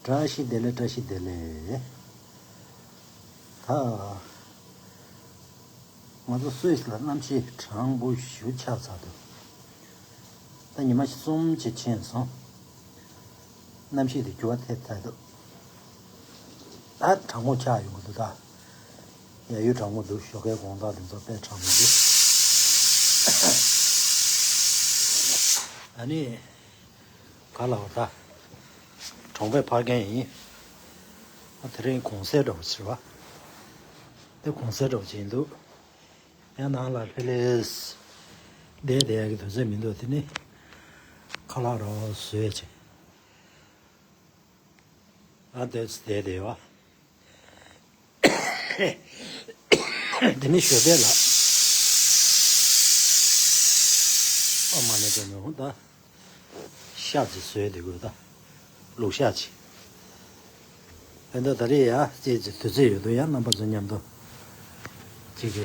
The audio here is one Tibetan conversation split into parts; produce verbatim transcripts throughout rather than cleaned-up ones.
བཀྲ་ཤིས་བདེ་ལེགས། བཀྲ་ཤིས་བདེ་ལེགས། ད་ང་ཚོ་སུད་སི་ལ་གནམ་གཤིས་གྲང་པོ་ཞེ་པོ་ཆགས་ཚར་འདུག་ད་ཉི་མ་གསུམ་ཅིག་ཕྱིན་སོང་། གནམ་གཤིས་དེ་འགྱུར་བ་ཐེབས་ཚར་འདུག་ད་གྲང་མོ་ཆགས་ཡོང་གི་འདུག་ད་ཡ་ཡུལ་གྲང་མོ་འདུག་ཞོགས་ཀའི་དགོང་དག་དེ་ཚོ་དཔེ་གྲང་མོ་འདུག་ཨ་ནི། ག་ལ་བ་ད། གྲོང་པའི་ཕ་རྒན་ཡིན། ཨ་དེ་རིང་གུང་སེང་འདྲ་བོ་ཅིག་རེད་བ། དེ་གུང་སེང་འདྲ་བོ་ཅིག་ཡིན་འདུག་ཡང་ནང་ལ་ཕེབས་ལེས། བསྡད་བསྡད་ཡག་གི་དུས་ཚོད་མི་འདུག་དེ་ནི། ཁ་ལག་རོ་བཟོས་བྱས། ཨ་དེ་བསྡད་བསྡད་བ། དེ་ནི་ཞོགས་པ་ལ། ཨ་མ་ནི་དེ་ནི་ཧུ་ད། ཤ་ཅིག་བཟོས་དེ་དགོས་ད། ལུག་ཤ་ཅིག་ཨེ་འདྲ་ད་རེས་ཡ་ཅིག་ཅིག་དུས་ཚོད་ཡོད་དུས་ཡ་རྣམ་པ་ཚོ་མཉམ་དུ། ཅིག་གི་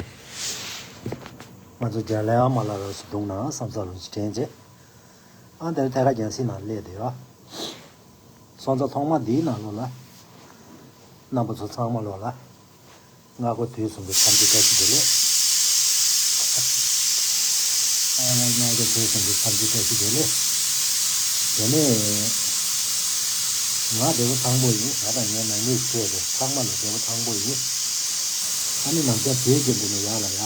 ང་ཚོ་རྒྱ་ལས་ཨ་མ་ལ་རོ་སི་འདུག་ན་བསམ་ས་རུ་ཅིག་དྲན་བྱས། ཨ་འདིར་ཐད་ཀར་རྒྱང་སྲིང་ནང་སླེབས་དེ་ཡོད། སོང་ཙང་ཐོག་མ་འདིའི་ནང་ལོགས་ལ། རྣམ་པ་ཚོ་ཚང་མ་ལོགས་ལ། སྔ་དགོང་དུས་གསུམ་གྱི་འཚམས་འདྲི་བཀྲ་ཤིས་བདེ་ལེགས། ཨ་ནི་སྔ་དགོང་དུས་གསུམ་གྱི་འཚམས་འདྲི་བཀྲ་ཤིས་བདེ་ལེགས། དེ་ནས་ང་བདེ་པོ་ཐང་པོ་ཡིན། ང་དང་ངའི་ནང་མི་བཅས་ཏེ་ཚང་མ་ལ་བདེ་པོ་ཐང་པོ་ཡིན། ཨ་ནི་ནམ་ཞག་བོད་ཀྱི་འདི་ནས་ཡར་ལ་ཡ།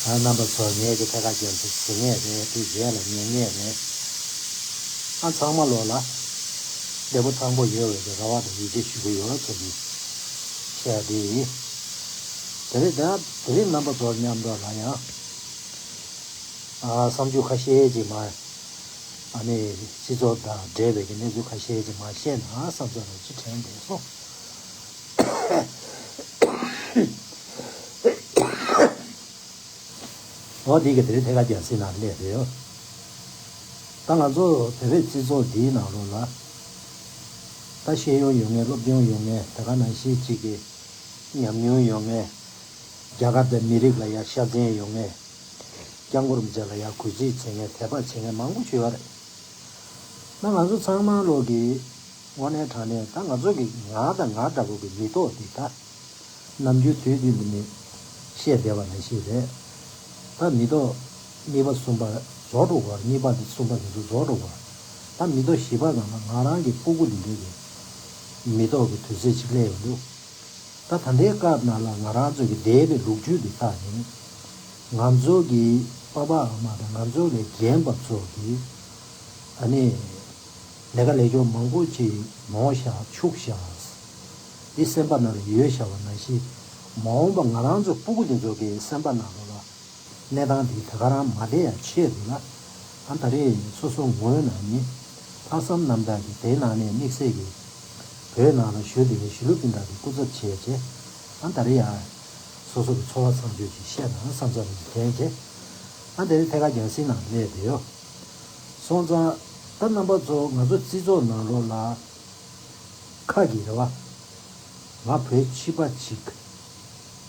ཨ་རྣམ་པ་ཚོ་ངས་ཀྱི་ཐད་ཀར་རྒྱང་སྲིང་བྱེད་མཁན་རེད། དེ་རྗེས་ལ་ཉན་མཁན་རེད། ཨ་ཚང་མ་ལོགས་ལ་བདེ་པོ་ཐང་པོ་ཡོད་བའི་རེ་བ་དང་ཡིད་ཆེས་ཞུ་གི་ཡོད་ཟེར་ནས་བཤད་དེ་ཡིན། དེ་རིང་ད་དེ་རིང་རྣམ་པ་ཚོ་མཉམ་དུ་ལ་ཡང་ཨ་བསམ་ཚུལ་ཁ་ཤས་ཅིག་མར་ཨ་ནི་སྤྱི་ཚོགས་དང་འབྲེལ་བའི་གི་གནས་ཚུལ་ཁ་ཤས་ཅིག་མར་བཤད་ན་བསམ་ཚུལ་རང་ཅིག་དྲན་བསྡད་སོང་། འོ་འདི་གི་དེ་རིང་ཐད་ཀར་རྒྱང་སྲིང་ནང་སླེབས་རེད་ཡོད། ད་ང་ཚོ་བོད་པའི་སྤྱི་ཚོགས་འདིའི་ནང་ལོགས་ལ། ད་ཤེས་ཡོན་ཡོད་མཁན་སློབ་སྦྱོང་ཡོད་མཁན་དེ་ག་ནང་བཞིན་གཅིག་གི་ཉམས་མྱོང་ཡོད་མཁན། རྒྱ་གར་དང་མི་རིགས་ལ་ཡ་ཤ་ཚན་ཡོད་མཁན། སྐྱབས་མགོན་རིན་པོ་ཆེ་ལ་ཡ་གུས་བརྩི་བྱེད་མཁན་དད་པ་བྱེད་མཁན་མང་པོ་ཞིག་ཡོད་རེད། ད་ང་ཚོ་ཚང་མ་ལོག་གི་དངོས་གནས་དྲང་གནས་ད་ང་ཚོ་གི་ང་དང་ང་འདྲ་པོ་གི་མི་ཐོག་འདི་ད། ནམ་རྒྱུན་དུས་རྒྱུན་འདི་ནས་བཤད་བསྡད་པ་ནང་བཞིན་རེད། ད་མི་ཐོག་གཉིས་པ་གསུམ་པ་རྫོགས་འགྲོ་བར། གཉིས་པ་འདི་གསུམ་པ་འདི་ཚོ་རྫོགས་འགྲོ་བར། ད་མི་ཐོག་བཞི་པ་ནང་ལ་ང་རང་གི་སྤུ་གུ་འདི་འདྲས་ཀྱི་མི་ཐོག་གི་དུས་ཚོད་ཅིག་སླེབས་ཡོང་དུས། ད་ད་ལྟའི་སྐབས་ནང་ལ་ང་རང་ཚོ་གི་འདས་པའི་ལོ་རྒྱུས་འདི་དག་ནི། ང་ཚོ་གི་པ་ཕ་ཨ་མ་དང་ང་ཚོ་ལས་རྒན་པ་ཚོ་གི་ཨ་ནི། ལས་ཀ་ལས་སྐྱོན་མང་པོ་ཅིག་མྱོང་བཞག་ཕྱུག་བཞག་འདི་སེམས་པ་ནང་ལ་ཡོད་བཞག་པ་ནང་བཞིན། མ་འོངས་པ་ང་རང་ཚོ་སྤུ་གུ་འདི་ཚོ་གི་སེམས་པ་ནང་ལོགས་ལ་གནས་སྟངས་འདི་ད་ག་རང་མ་བསྡད་ཡ་ཆེད་དུ་ལ། ཨ་ད་རེས་སོ་སོ་ངོས་ནས་ནི་ལྷག་བསམ་རྣམ་དག་གིས་དེའི་ནང་ནས་དམིགས་བསལ་གྱི་བོད་ནང་ལ་བཞུགས་བསྡད་པའི་གཞིས་ལུས་སྤུན་ཟླ་གི་སྐུ་ཚབ་བྱས་རྗེས། ཨ་ད་རེས་ཡ་སོ་སོ་གི་ཚོར་བ་ཚམས་ཆོས་ཅིག་བཤད་ན་བསམ་ས་རེ་དྲན་རྗེས། ཨ་ད་རེས་ཐད་ཀར་རྒྱང་སྲིང་ནང་སླེབས་བསྡད་ཡོད། སོང་ཙང་ད་རྣམ་པ་ཚོ་ང་ཚོ་སྤྱི་ཚོགས་ནང་ལོགས་ལ་ཁ་གི་རེད་བ། ང་བོད་ཕྱི་པ་ཅིག་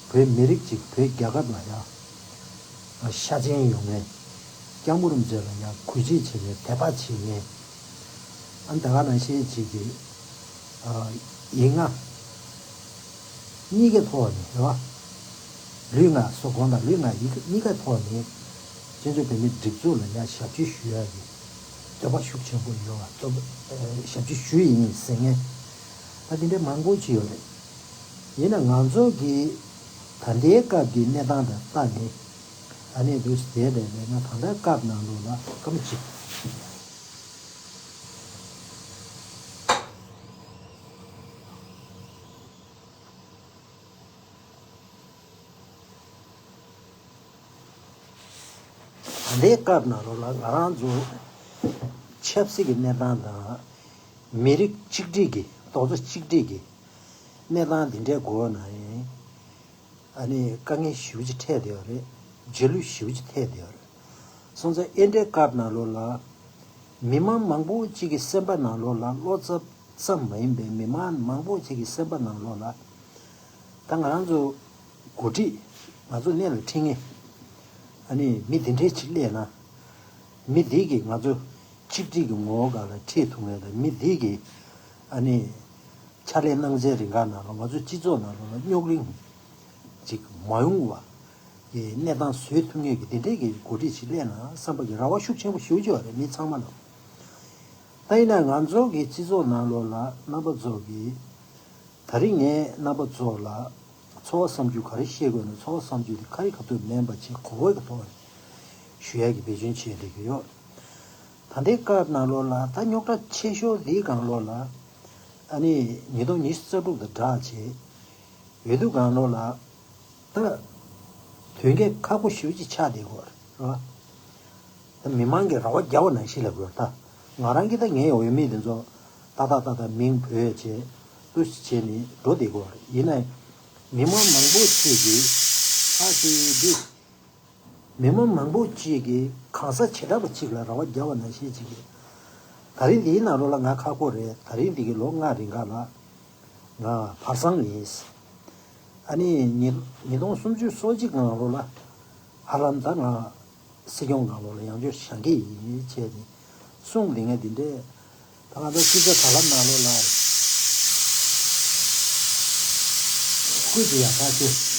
བོད་མི་རིགས་ཅིག་བོད་རྒྱལ་ཁབ་ལ་ཡ། ཤ་ཅན་ཡོང་ངེས། སྐྱབས་མགོན་རིན་པོ་ཆེ་ལ་ཡ་གུས་བརྩི་བྱེད་ངེས། དད་པ་བྱེད་ངེས། ཨ་ད་ག་ནང་བཞིན་ཅིག་གི་ཡིག་ལྔ། གཉིས་ཀའི་ཐོག་ནས་རེད་བ། ལུས་ངག་སོགས་གོང་དང་ལུས་ངག་ཡིད་གཉིས་ཀའི་ཐོག་ནས་བཙན་བྱོལ་བོད་མིའི་སྒྲིག་འཛུགས་ལ་ཡང་ཞབས་ཕྱི་ཞུ་ཡ་གི་འདོད་པ་ཤུགས་ཆེན་པོ་ཡོད་པ། ཞབས་ཕྱི་ཞུ་ཡི་ཡིན་ཟེར་མཁན་ད་དེ་འདྲའི་མང་པོ་ཅིག་ཡོད་རེད། ཡིན་ན་ང་ཚོ་གི་ད་ལྟའི་སྐབས་ཀྱི་གནས་སྟངས་དང་ལྟ་ནས་ཨ་ནེ་འདུག་བསྡད་བསྡད་ན་ད་ལྟའི་སྐབས་ནང་ལོགས་ལ་སྐར་མ་གཅིག་ད་ལྟའི་སྐབས་ནང་ལོགས་ལ་ང་རང་ཚོ་ཆབ་སྲིད་ཀྱི་གནས་སྟངས་དང་མི་རིགས་གཅིག་སྒྲིལ་གྱི་རྡོག་རྩ་གཅིག་སྒྲིལ་གྱི་གནས་སྟངས་འདི་འདྲའི་སྒོ་ནས་ཨ་ནི་དཀའ་ངལ་ཞེ་པོ་ཅིག་འཕྲད་བསྡད་ཡོད་རེད། རྗེས་ལུས་ཞེ་པོ་ཅིག་འཕྲད་བསྡད་ཡོད་རེད། སོང་ཙང་ཨེ་འདྲའི་སྐབས་ནང་ལོགས་ལ་མི་མང་མང་པོ་གཅིག་གི་སེམས་པ་ནང་ལོགས་ལ་བློ་འཚབ་ཙམ་མ་ཡིན་པའི་མི་མང་མང་པོ་ཅིག་གི་སེམས་པ་ནང་ལོགས་ལ། ད་ང་རང་ཚོ་འགོ་ཁྲིད་ང་ཚོ་སྣེ་ལ་ཁྲིད་མཁན་ཨ་ནི་མི་འདི་འདྲས་ཅིག་སླེབས་ན། མི་འདི་གིས་ང་ཚོ་གཅིག་སྒྲིལ་གྱི་ངོ་བོ་སྒང་ལ་ཁྲིད་ཐུབ་མཁན་དང་མི་འདི་གིས་ ཨ་ནི་ཕྱག་ལས་གནང་སའི་རིང་ག་ནང་ལ་ང་ཚོ་སྤྱི་ཚོགས་ནང་ལོགས་ལ་རྙོག་གླེང་ཅིག་མ་ཡོང་བ་གི་གནས་སྟངས་བཟོ་ཐུབ་མཁན་གྱི་དེ་འདྲའི་གི་འགོ་ཁྲིད་ཅིག་སླེབས་ན་བསམ་པ་གི་རེ་བ་ཤུགས་ཆེན་པོ་ཞེ་པོ་ཅིག་ཡོད་རེད། མི་ཚང་མ་ལ། ད་ཡིན་ན་ང་ཚོ་གི་སྤྱི་ཚོགས་ནང་ལོགས་ལ་རྣམ་པ་ཚོ་གི་ད་རིང་ངས་རྣམ་པ་ཚོ་ལ་ཚོར་བ་བསམ་ཚུལ་ག་རེ་བཤད་དགོས་ན། ཚོར་བ་བསམ་ཚུལ་དེ་ཁ་རི་ཁ་ཐུག་མིན་པ་ཅིག་གོ་བའི་གི་ཐོག་ནས་ཞུ་ཡ་གི་འབད་བརྩོན་བྱས་བསྡད་ཀྱི་ཡོད། ད་ལྟའི་སྐབས་ནང་ལོགས་ལ་ད་རྙོག་དྲ་ཆེ་ཤོས་འདིའི་སྒང་ལོགས་ལ་ཨ་ནི་ཉིས་སྟོང་ཉི་ཤུ་རྩ་དྲུག་དང་སྦྲགས་བྱས་ཡོད་དུས་སྒང་ལོགས་ལ་ད་དོན་གལ་ཁག་པོ་ཞེ་པོ་ཅིག་ཆགས་བསྡད་ཀྱི་ཡོད་རེད། ད་མི་མང་གི་རེ་བ་རྒྱབ་པ་ནང་བཞིན་ལབ་དགོས་རེད། ད་ང་རང་གིས་ད་ངའི་འོས་མི་དེ་ཚོ་ཏག་ཏག་ཏག་ཏག་མིང་འབོད་བྱས་ཏུ་བྱས་ནས་འགྲོ་བསྡད་ཀྱི་ཡོད་རེད། ཡིན་ནའི་མི་མང་མང་པོ་ཅིག་གིས་ཨ་ཙི་འདི་མི་མང་མང་པོ་ཅིག་གིས་གང་ཟག་བྱེ་བྲག་པ་ཅིག་ལ་རེ་བ་རྒྱབ་པ་ནང་བཞིན་ཅིག་གིས། ད་རིང་འདིའི་ནང་ལོགས་ལ་ང་ཁག་པོ་རེད། ད་རིང་འདི་གི་ལོ་ལྔ་རིང་ག་ལ་ང་བར་སང་ཡིན། ཨ་ནི་ཉིས་ཉིས་སྟོང་སུམ་ཅུ་སོ་གཅིག་ནང་ལོགས་ལ་ཧ་ལམ་ད་ང་སྲིད་སྐྱོང་སྒང་ལོགས་ལ་ཡང་བསྐྱར་བཞེངས་ཀྱི་ཡིན་བྱས་ནས་གསུངས་བསྡད་མཁན་འདི་འདྲས། ད་ང་ཚོ་སྤྱི་ཚོགས་དྲ་ལམ་ནང་ལོགས་ལ་སྐུ་མཁྱེན་ཡག་ཐག་ཆོད།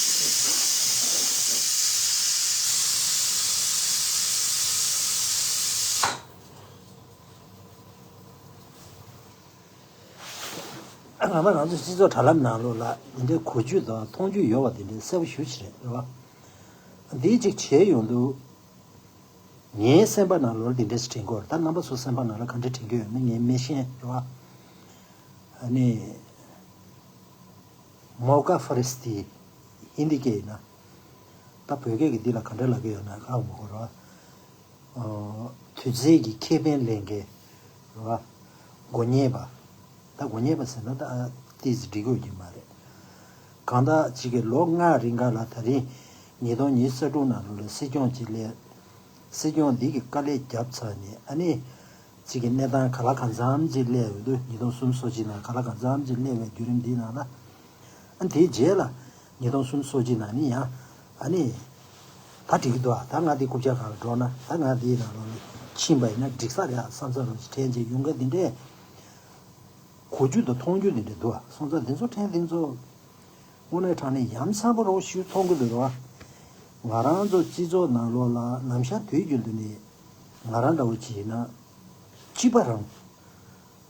ང་ཚོ་ང་ཚོ་སྤྱི་ཚོགས་དྲ་ལམ་ནང་ལོགས་ལ་འདི་འདྲའི་གོ་རྒྱུ་དང་མཐོང་རྒྱུ་ཡོད་པ་འདི་འདྲའི་གསལ་པོ་ཞེ་པོ་ཅིག་རེད། རེད་བ། འདི་གཅིག་བྱས་ཡོང་དུས། ངའི་སེམས་པ་ནང་ལོགས་ལ་འདི་འདྲས་དྲན་གྱི་ཡོད་རེད། ད་རྣམ་པ་ཚོ་སེམས་པ་ནང་ལ་ག་འདྲས་དྲན་གྱི་ཡོད་མེད་ངས་མི་ཤེས་རེད་བ། ཨ་ནི་མོ་ཀ་ཧྥ་རི་སི་ཏི་ཧིན་དི་སྐད་ཡིན་ན། ད་བོད་སྐད་ཀྱི་འདི་ལ་ག་འདྲས་ལབ་ཀྱི་ཡོད་ན་ཧ་གོ་གི་རེད་བ། ཨ་དུས་ཚོད་ཀྱི་ཁེ་ཕན་ལེན་མཁན་རེད་བ། མགོ་ཉེས་པ། ད་མགོ་ཉེས་པ་ཟེར་ན་ད་ཏོག་ཙམ་འགྲིག་གི་ཡོད་ཀྱི་མ་རེད། གང་ལྟར་གཅིག་གི་ལོ་ལྔ་རིང་ག་ལ་ད་རིང་ཉིས་སྟོང་ཉི་ཤུ་རྩ་དྲུག་ནང་ལོགས་ལ་སྲིད་སྐྱོང་གཅིག་སླེབས། སྲིད་སྐྱོང་འདི་གི་དཀའ་ལས་བརྒྱབ་ཚར་ནས་ཨ་ནི་གཅིག་གི་གནས་སྟངས་ག་ལ་གང་འཚམ་ཅིག་སླེབས་ཡོང་དུས། ཉིས་སྟོང་སུམ་ཅུ་སོ་གཅིག་ནང་ག་ལ་གང་འཚམ་ཅིག་སླེབས་པའི་བརྒྱུད་རིམ་འདིའི་ནང་ལ། ཨ་དེའི་རྗེས་ལ་ཉིས་སྟོང་སུམ་ཅུ་སོ་གཅིག་ནང་ནི་ཡང་ཨ་ནི་ད་འགྲིག་གི་འདུག་ཨ་ད་ང་འདི་རྐུབ་བཀྱག་སྒང་ལ་འགྲོ་ན་ད་ང་འདིའི་ནང་ལོགས་ནས་ཕྱིན་པ་ཡིན་ན་འགྲིག་ས་རེད་ཨ་བསམ་བསམ་རོགས་ཞིག་དྲན་བྱས་ཡོང་གི་འདི་འདྲས། གོ་རྒྱུ་དང་མཐོང་རྒྱུ་དེ་འདྲ་འདུག་ཨ། སོང་ཙང་དེ་ཚོ་དྲན་དེ་ཚོ་དངོས་གནས་དྲང་གནས་ཡ་མཚན་པོ་རོ་ཞིག་མཐོང་གི་འདུག་རོ། ང་རང་ཚོ་སྤྱི་ཚོགས་ནང་ལོགས་ལ་ནམ་ཞག་དུས་རྒྱུན་དུ་ནས་ང་རང་འདྲ་བོ་ཅིག་ཡིན་ན་གཅིག་པ་རང་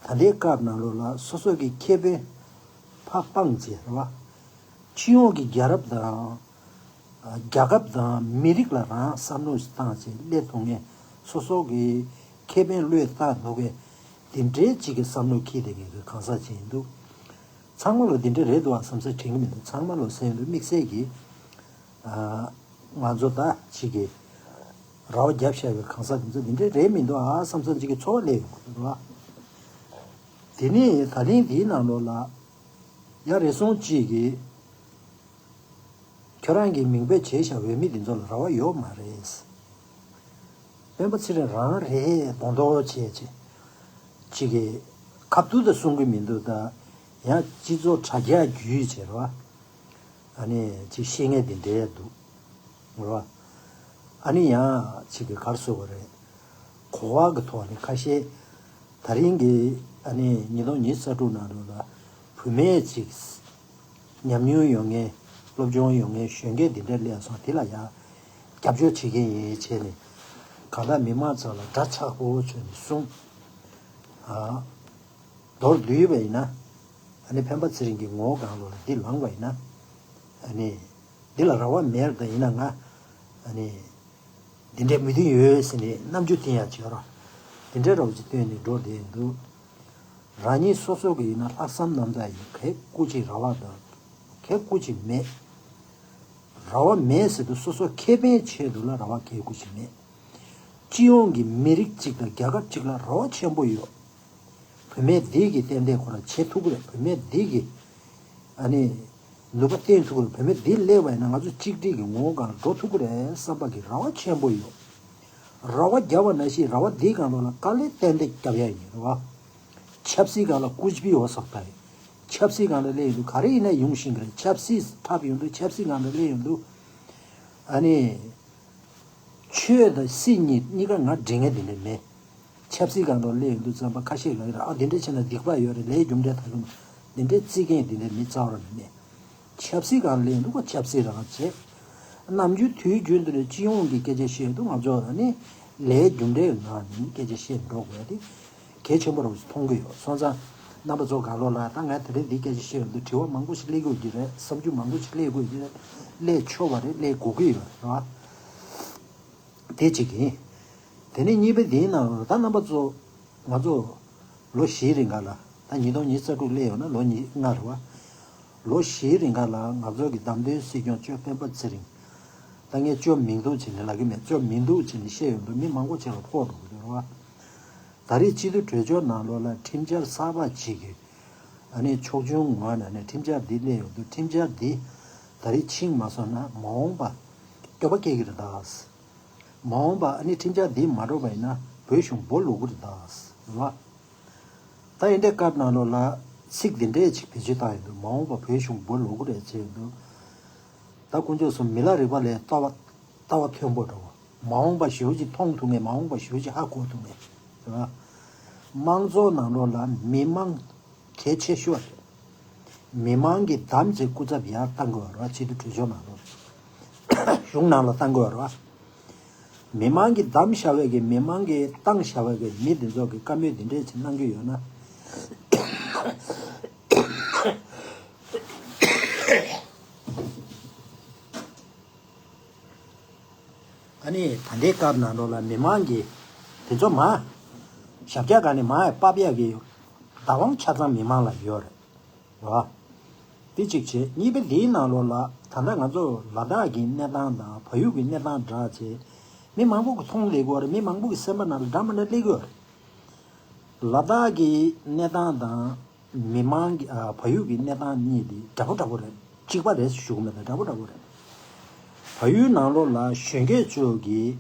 ད་ལྟའི་སྐབས་ནང་ལོགས་ལ་སོ་སོ་གི་ཁེ་ཕན་ཕར་སྤངས་བྱས་རོ། སྤྱི་ཡོངས་ཀྱི་རྒྱལ་རབས་དང་། རྒྱལ་ཁབ་དང་མི་རིགས་ལ་རང་བསམ་བློ་ཞིག་བཏང་བྱས་སླེབས་ཐུབ་མཁན། སོ་སོ་གི་ཁེ་ཕན་བློས་བཏང་ཐུབ་མཁན་དེ་འདྲའི་གཅིག་གི་བསམ་བློ་འཁྱེར་བསྡད་མཁན་གྱི་གང་ཟག་ཅིག་ཡིན་འདུག་ཚང་མ་ལོ་དེ་འདྲ་རེད་འདུག་ཨ་བསམ་ས་དྲན་གྱི་མི་འདུག་ཚང་མ་ལོ་སེམས་འདུག་དམིགས་བསལ་གྱི་ང་ཚོ་ད་གཅིག་གི་རེ་བ་བརྒྱབ་བཞག་པའི་གང་ཟག་དེ་ཚོ་དེ་འདྲ་རེད་མི་འདུག་ཨ་བསམ་ས་གཅིག་གི་ཚོར་བ་སླེབས་ཡོང་གི་འདུག་ཨ། དེ་ནས་ད་ཐེངས་འདིའི་ནང་ལོགས་ལ་ཡ་རེ་ཟུང་གཅིག་གིས། ཁྱོད་རང་གིས་མིང་འབོད་བྱས་བཞག་འོས་མི་འདི་ཚོ་ལ་རེ་བ་ཡོད་མ་རེད། སྤེན་པ་ཚེ་རིང་རང་རེད་མདོག་མདོག་བྱས་བྱས། གཅིག་གིས་ཁ་ཐུག་ཏུ་གསུང་གི་མི་འདུག་ད་ཡང་སྤྱི་ཚོགས་དྲ་རྒྱ་བརྒྱུད་བྱས་རེད་བ། ཨ་ནི་གཅིག་བཤད་མཁན་འདི་འདྲས་འདུག་རེད་བ། ཨ་ནི་ཡང་གཅིག་གིས་ག་རེ་ཟེར་དགོས་རེད། གོ་བ་གི་ཐོག་ནས་ཁ་ཤས་ད་རིང་གི་ཨ་ནི་ཉིས་སྟོང་ཉི་ཤུ་རྩ་དྲུག་ནང་ལོགས་ལ་བུད་མེད་ཅིག་ཉམས་མྱོང་ཡོད་མཁན་སློབ་སྦྱོང་ཡོད་མཁན་གཞོན་སྐྱེས་འདི་འདྲ་སླེབས་སོང་། དེ་ལ་ཡང་རྒྱབ་སྐྱོར་བྱེད་མཁན་ཡིན་བྱས་ནས་གང་ལྟར་མི་མང་ཚོ་ལ་འདྲ་ཆགས་པོ་བྱས་ནས་གསུངས། ཨ། མདོར་བསྡུས་པ་ཡིན་ན། ཨ་ནི་སྤེན་པ་ཚེ་རིང་གི་ངོ་བོ་སྒང་ལོགས་ལ་འདི་ལངས་པ་ཡིན་ན། ཨ་ནི་འདི་ལ་རེ་བ་མེད་ད་ཡིན་ན་ང་ཨ་ནི་འདི་འདྲའི་མི་མཐུན་ཡོད་ཟེར་ནས་རྣམ་འགྱུར་བསྟན་ཡག་བྱེད་རོགས། འདི་འདྲའི་རོགས་ཅིག་བསྟན་ནས་འགྲོ་བསྡད་འདུག་རང་ཉིད་སོ་སོ་གི་ཡིན་ན་ལྷག་བསམ་རྣམ་དག་ཡིན། གལ་སྐུ་ཅིག་རེ་བ་དང་གལ་སྐུ་ཅིག་མེད། རེ་བ་མེད་ཟེར་དུས་སོ་སོ་ཁེ་ཕན་ཆེད་དུ་ལ་རེ་བ་གལ་སྐུ་ཅིག་མེད། སྤྱི་ཡོངས་ཀྱི་མི་རིགས་གཅིག་དང་རྒྱལ་ཁབ་གཅིག་ལ་རེ་བ་ཆེན་པོ་ཡོད། བུད་མེད་འདི་གིས་ཏན་ཏན་ཁོ་རང་བྱེད་ཐུབ་ཀྱི་རེད། བུད་མེད་འདི་གིས་ཨ་ནི་ནུས་པ་བསྟན་ཐུབ་ཀྱི་རེད། བུད་མེད་འདི་སླེབས་པ་ཡིན་ན་ང་ཚོ་གཅིག་སྒྲིལ་གྱི་ངོ་བོ་སྒང་འགྲོ་ཐུབ་ཀྱི་རེད་བསམ་པ་གི་རེ་བ་ཆེན་པོ་ཡོད། རེ་བ་བརྒྱབ་པ་ནང་བཞིན་རེ་བ་འདིའི་སྒང་ལོགས་ལ་དཀའ་ལས་ཏན་ཏན་བརྒྱབ་ཡ་ཡིན་རེད་བ། ཆབ་སྲིད་སྒང་ལ་ཀུཆ་བི་ཧོ་སག་ཏ་ཧེ། ཆབ་སྲིད་སྒང་ལ་སླེབས་ཡོང་དུས་ག་རེ་ཡིན་ན་ཡོང་ཤེས་ཀྱི་རེད། ཆབ་སྲིད་འཁྲབ་ཡོང་དུས་ཆབ་སྲིད་སྒང་ལ་སླེབས་ཡོང་དུས་ཨ་ནི། ཆོས་དང་སྲིད་གཉིས་གཉིས་ཀ་ང་འགྲིག་མཁན་དེ་འདྲ་མེད། ཆབ་སྲིད་སྒང་ལ་སླེབས་ཡོང་དུས་ཙམ་པ་ཁ་ཤས་ལ་ཡོད་རེད། ཨ་འདི་འདྲ་བྱས་ན་སྡིག་པ་ཡོད་རེད། ལས་རྒྱུ་འབྲས་ད་ལུང་འདི་འདྲའི་རྩིས་མཁན་འདི་འདྲའི་མི་རྩ་བ་རང་མེད། ཆབ་སྲིད་སྒང་ལ་སླེབས་ཡོང་དུས་ཁོ་ཆབ་སྲིད་རང་བྱེད། ནམ་རྒྱུན་དུས་རྒྱུན་དུ་ནས་སྤྱི་ཡོངས་ཀྱི་སྐད་ཆ་བཤད་དུས་ང་ཚོ་ནི་ལས་རྒྱུ་འབྲས་ནང་ནས་སྐད་ཆ་བཤད་འགྲོ་དགོས་ཏེ་གལ་ཆེན་པོ་རང་མཐོང་གི་ཡོད། སོང་ཙང་རྣམ་པ་ཚོ་གང་ལོག་ལ་ད་ང་དེ་རིང་འདི་སྐད་ཆ་བཤད་ཡོང་དུས་དྲི་བ་མང་པོ་ཞིག་སླེབས་དགོས་ཀྱི་རེད། བསམ་ཚུལ་མང་པོ་ཞིག་སླེབས་དགོས་ཀྱི་རེད། སླེབས་ཆོག་པ་རེད། སླེབས་དགོས་ཀྱི་ཡོད་རེད་བ། དེ་གཅིག་ཡིན། དེ་ནས་གཉིས་པ་དེའི་ནང་ལ་ད་རྣམ་པ་ཚོ་ང་ཚོ་ལོ་བཞིའི་རིང་ག་ལ་ད་ཉིས་སྟོང་ཉི་ཤུ་རྩ་དྲུག་སླེབས་ཡོང་ན་ལོ་ཉི་ལྔ་རེད་བ། ལོ་བཞིའི་རིང་ག་ལ་ང་ཚོ་གི་བདམས་ཐོན་སྲིད་སྐྱོང་གཅོད་སྤེན་པ་ཚེ་རིང་། ད་ངས་གཅོད་མིང་འདོགས་བྱས་ནས་ལབ་ཀྱི་མེད། གཅོད་མིང་འདོགས་བྱས་ནས་བཤད་ཡོང་དུས་མི་མང་པོ་ཅིག་ལ་ཕོག་འགྲོ་གི་འདུག་རེད་བ། ད་རེས་སྤྱི་འཐུས་གྲོས་ཆོད་ནང་ལོགས་ལ་ཁྲིམས་འཆར་གསར་པ་ཅིག་གི་ཨ་ནི་ཕྱོགས་ཆུང་ངོས་ནས་ནས་ཁྲིམས་འཆར་འདི་སླེབས་ཡོང་དུས་ཁྲིམས་འཆར་འདི་ད་རེས་ཕྱིན་མ་སོང་ན་མ་འོངས་པ་སྐྱོབ་པ་སྐྱེལ་གྱི་རེད་ད། མ་འོངས་པ་ཨ་ནི་ཁྲིམས་འཆར་འདི་མ་འགྲོ་བ་ཡིན་ན་བོད་གཞུང་སྦོ་ལོག་གི་རེད་ད། རེད་བ། ད་ཡིན་འདྲའི་སྐབས་ནང་ལོགས་ལ་ཚིག་འདི་འདྲས་ཅིག་བེད་སྤྱོད་བཏང་ཡོང་དུས་མ་འོངས་པ་བོད་གཞུང་སྦོ་ལོག་གི་རེད་ཅེས་ཡོང་དུས། ད་དཀོན་མཆོག་གསུམ་མི་ལ་རིག་པ་ལས་ལྟ་བ་ལྟ་བ་མཐོན་པོ་འགྲོ། མ་འོངས་པ་ཞེ་པོ་ཅིག་མཐོང་ཐུབ་མཁན། མ་འོངས་པ་ཞེ་པོ་ཅིག་ཧ་གོ་ཐུབ་མཁན་རེད་བ། དམངས་གཙོ་ནང་ལོགས་ལ་མི་མང་གལ་ཆེ་ཤོས་རེད། མི་མང་གིས་བདམས་བྱས་སྐུ་ཚབ་ཡར་བཏང་དགོས་པ་རེད་བ། སྤྱི་འཐུས་གྲོས་ཆོད་ནང་ལོགས་གཞུང་ནང་ལ་བཏང་དགོས་པ་རེད་བ། མི་མང་གིས་བདམས་བཞག་པའི་གི་མི་མང་གིས་བཏང་བཞག་པའི་གི་མི་དེ་ཚོ་གིས་བཀའ་མོལ་འདི་འདྲས་ཅིག་གནང་གི་ཡོད་ན། ཨ་ནི་ད་ལྟའི་སྐབས་ནང་ལོགས་ལ་མི་མང་གིས་དེ་ཚོ་མ་ཞབས་བཀྱག་ག་ནས་མ་ཕབ་ཡག་གི་བདག་དབང་ཆ་ཚང་མི་མང་ལ་ཡོད་རེད་བ། དེ་གཅིག་བྱས། གཉིས་པ་འདིའི་ནང་ལོགས་ལ་ད་ལྟ་ང་ཚོ་ལ་དྭགས་ཀྱི་གནས་སྟངས་དང་བལ་ཡུལ་གྱི་གནས་སྟངས་འདྲ་བྱས། མི་མང་པོ་གི་མཐོང་སླེབས་ཀྱི་ཡོད་རེད། མི་མང་པོ་གི་སེམས་པ་ནང་ལ་འདྲ་མི་འདྲ་སླེབས་ཀྱི་ཡོད་རེད། ལ་དྭགས་ཀྱི་གནས་སྟངས་དང་མི་མང་གི་ཨ་བལ་ཡུལ་གྱི་གནས་སྟངས་གཉིས་དེ་འདྲ་པོ་འདྲ་པོ་རེད། གཅིག་པ་རེད་ཞུ་གི་མེད་ད། འདྲ་པོ་འདྲ་པོ་རེད། བལ་ཡུལ་ནང་ལོགས་ལ་གཞོན་སྐྱེས་ཚོ་གིས་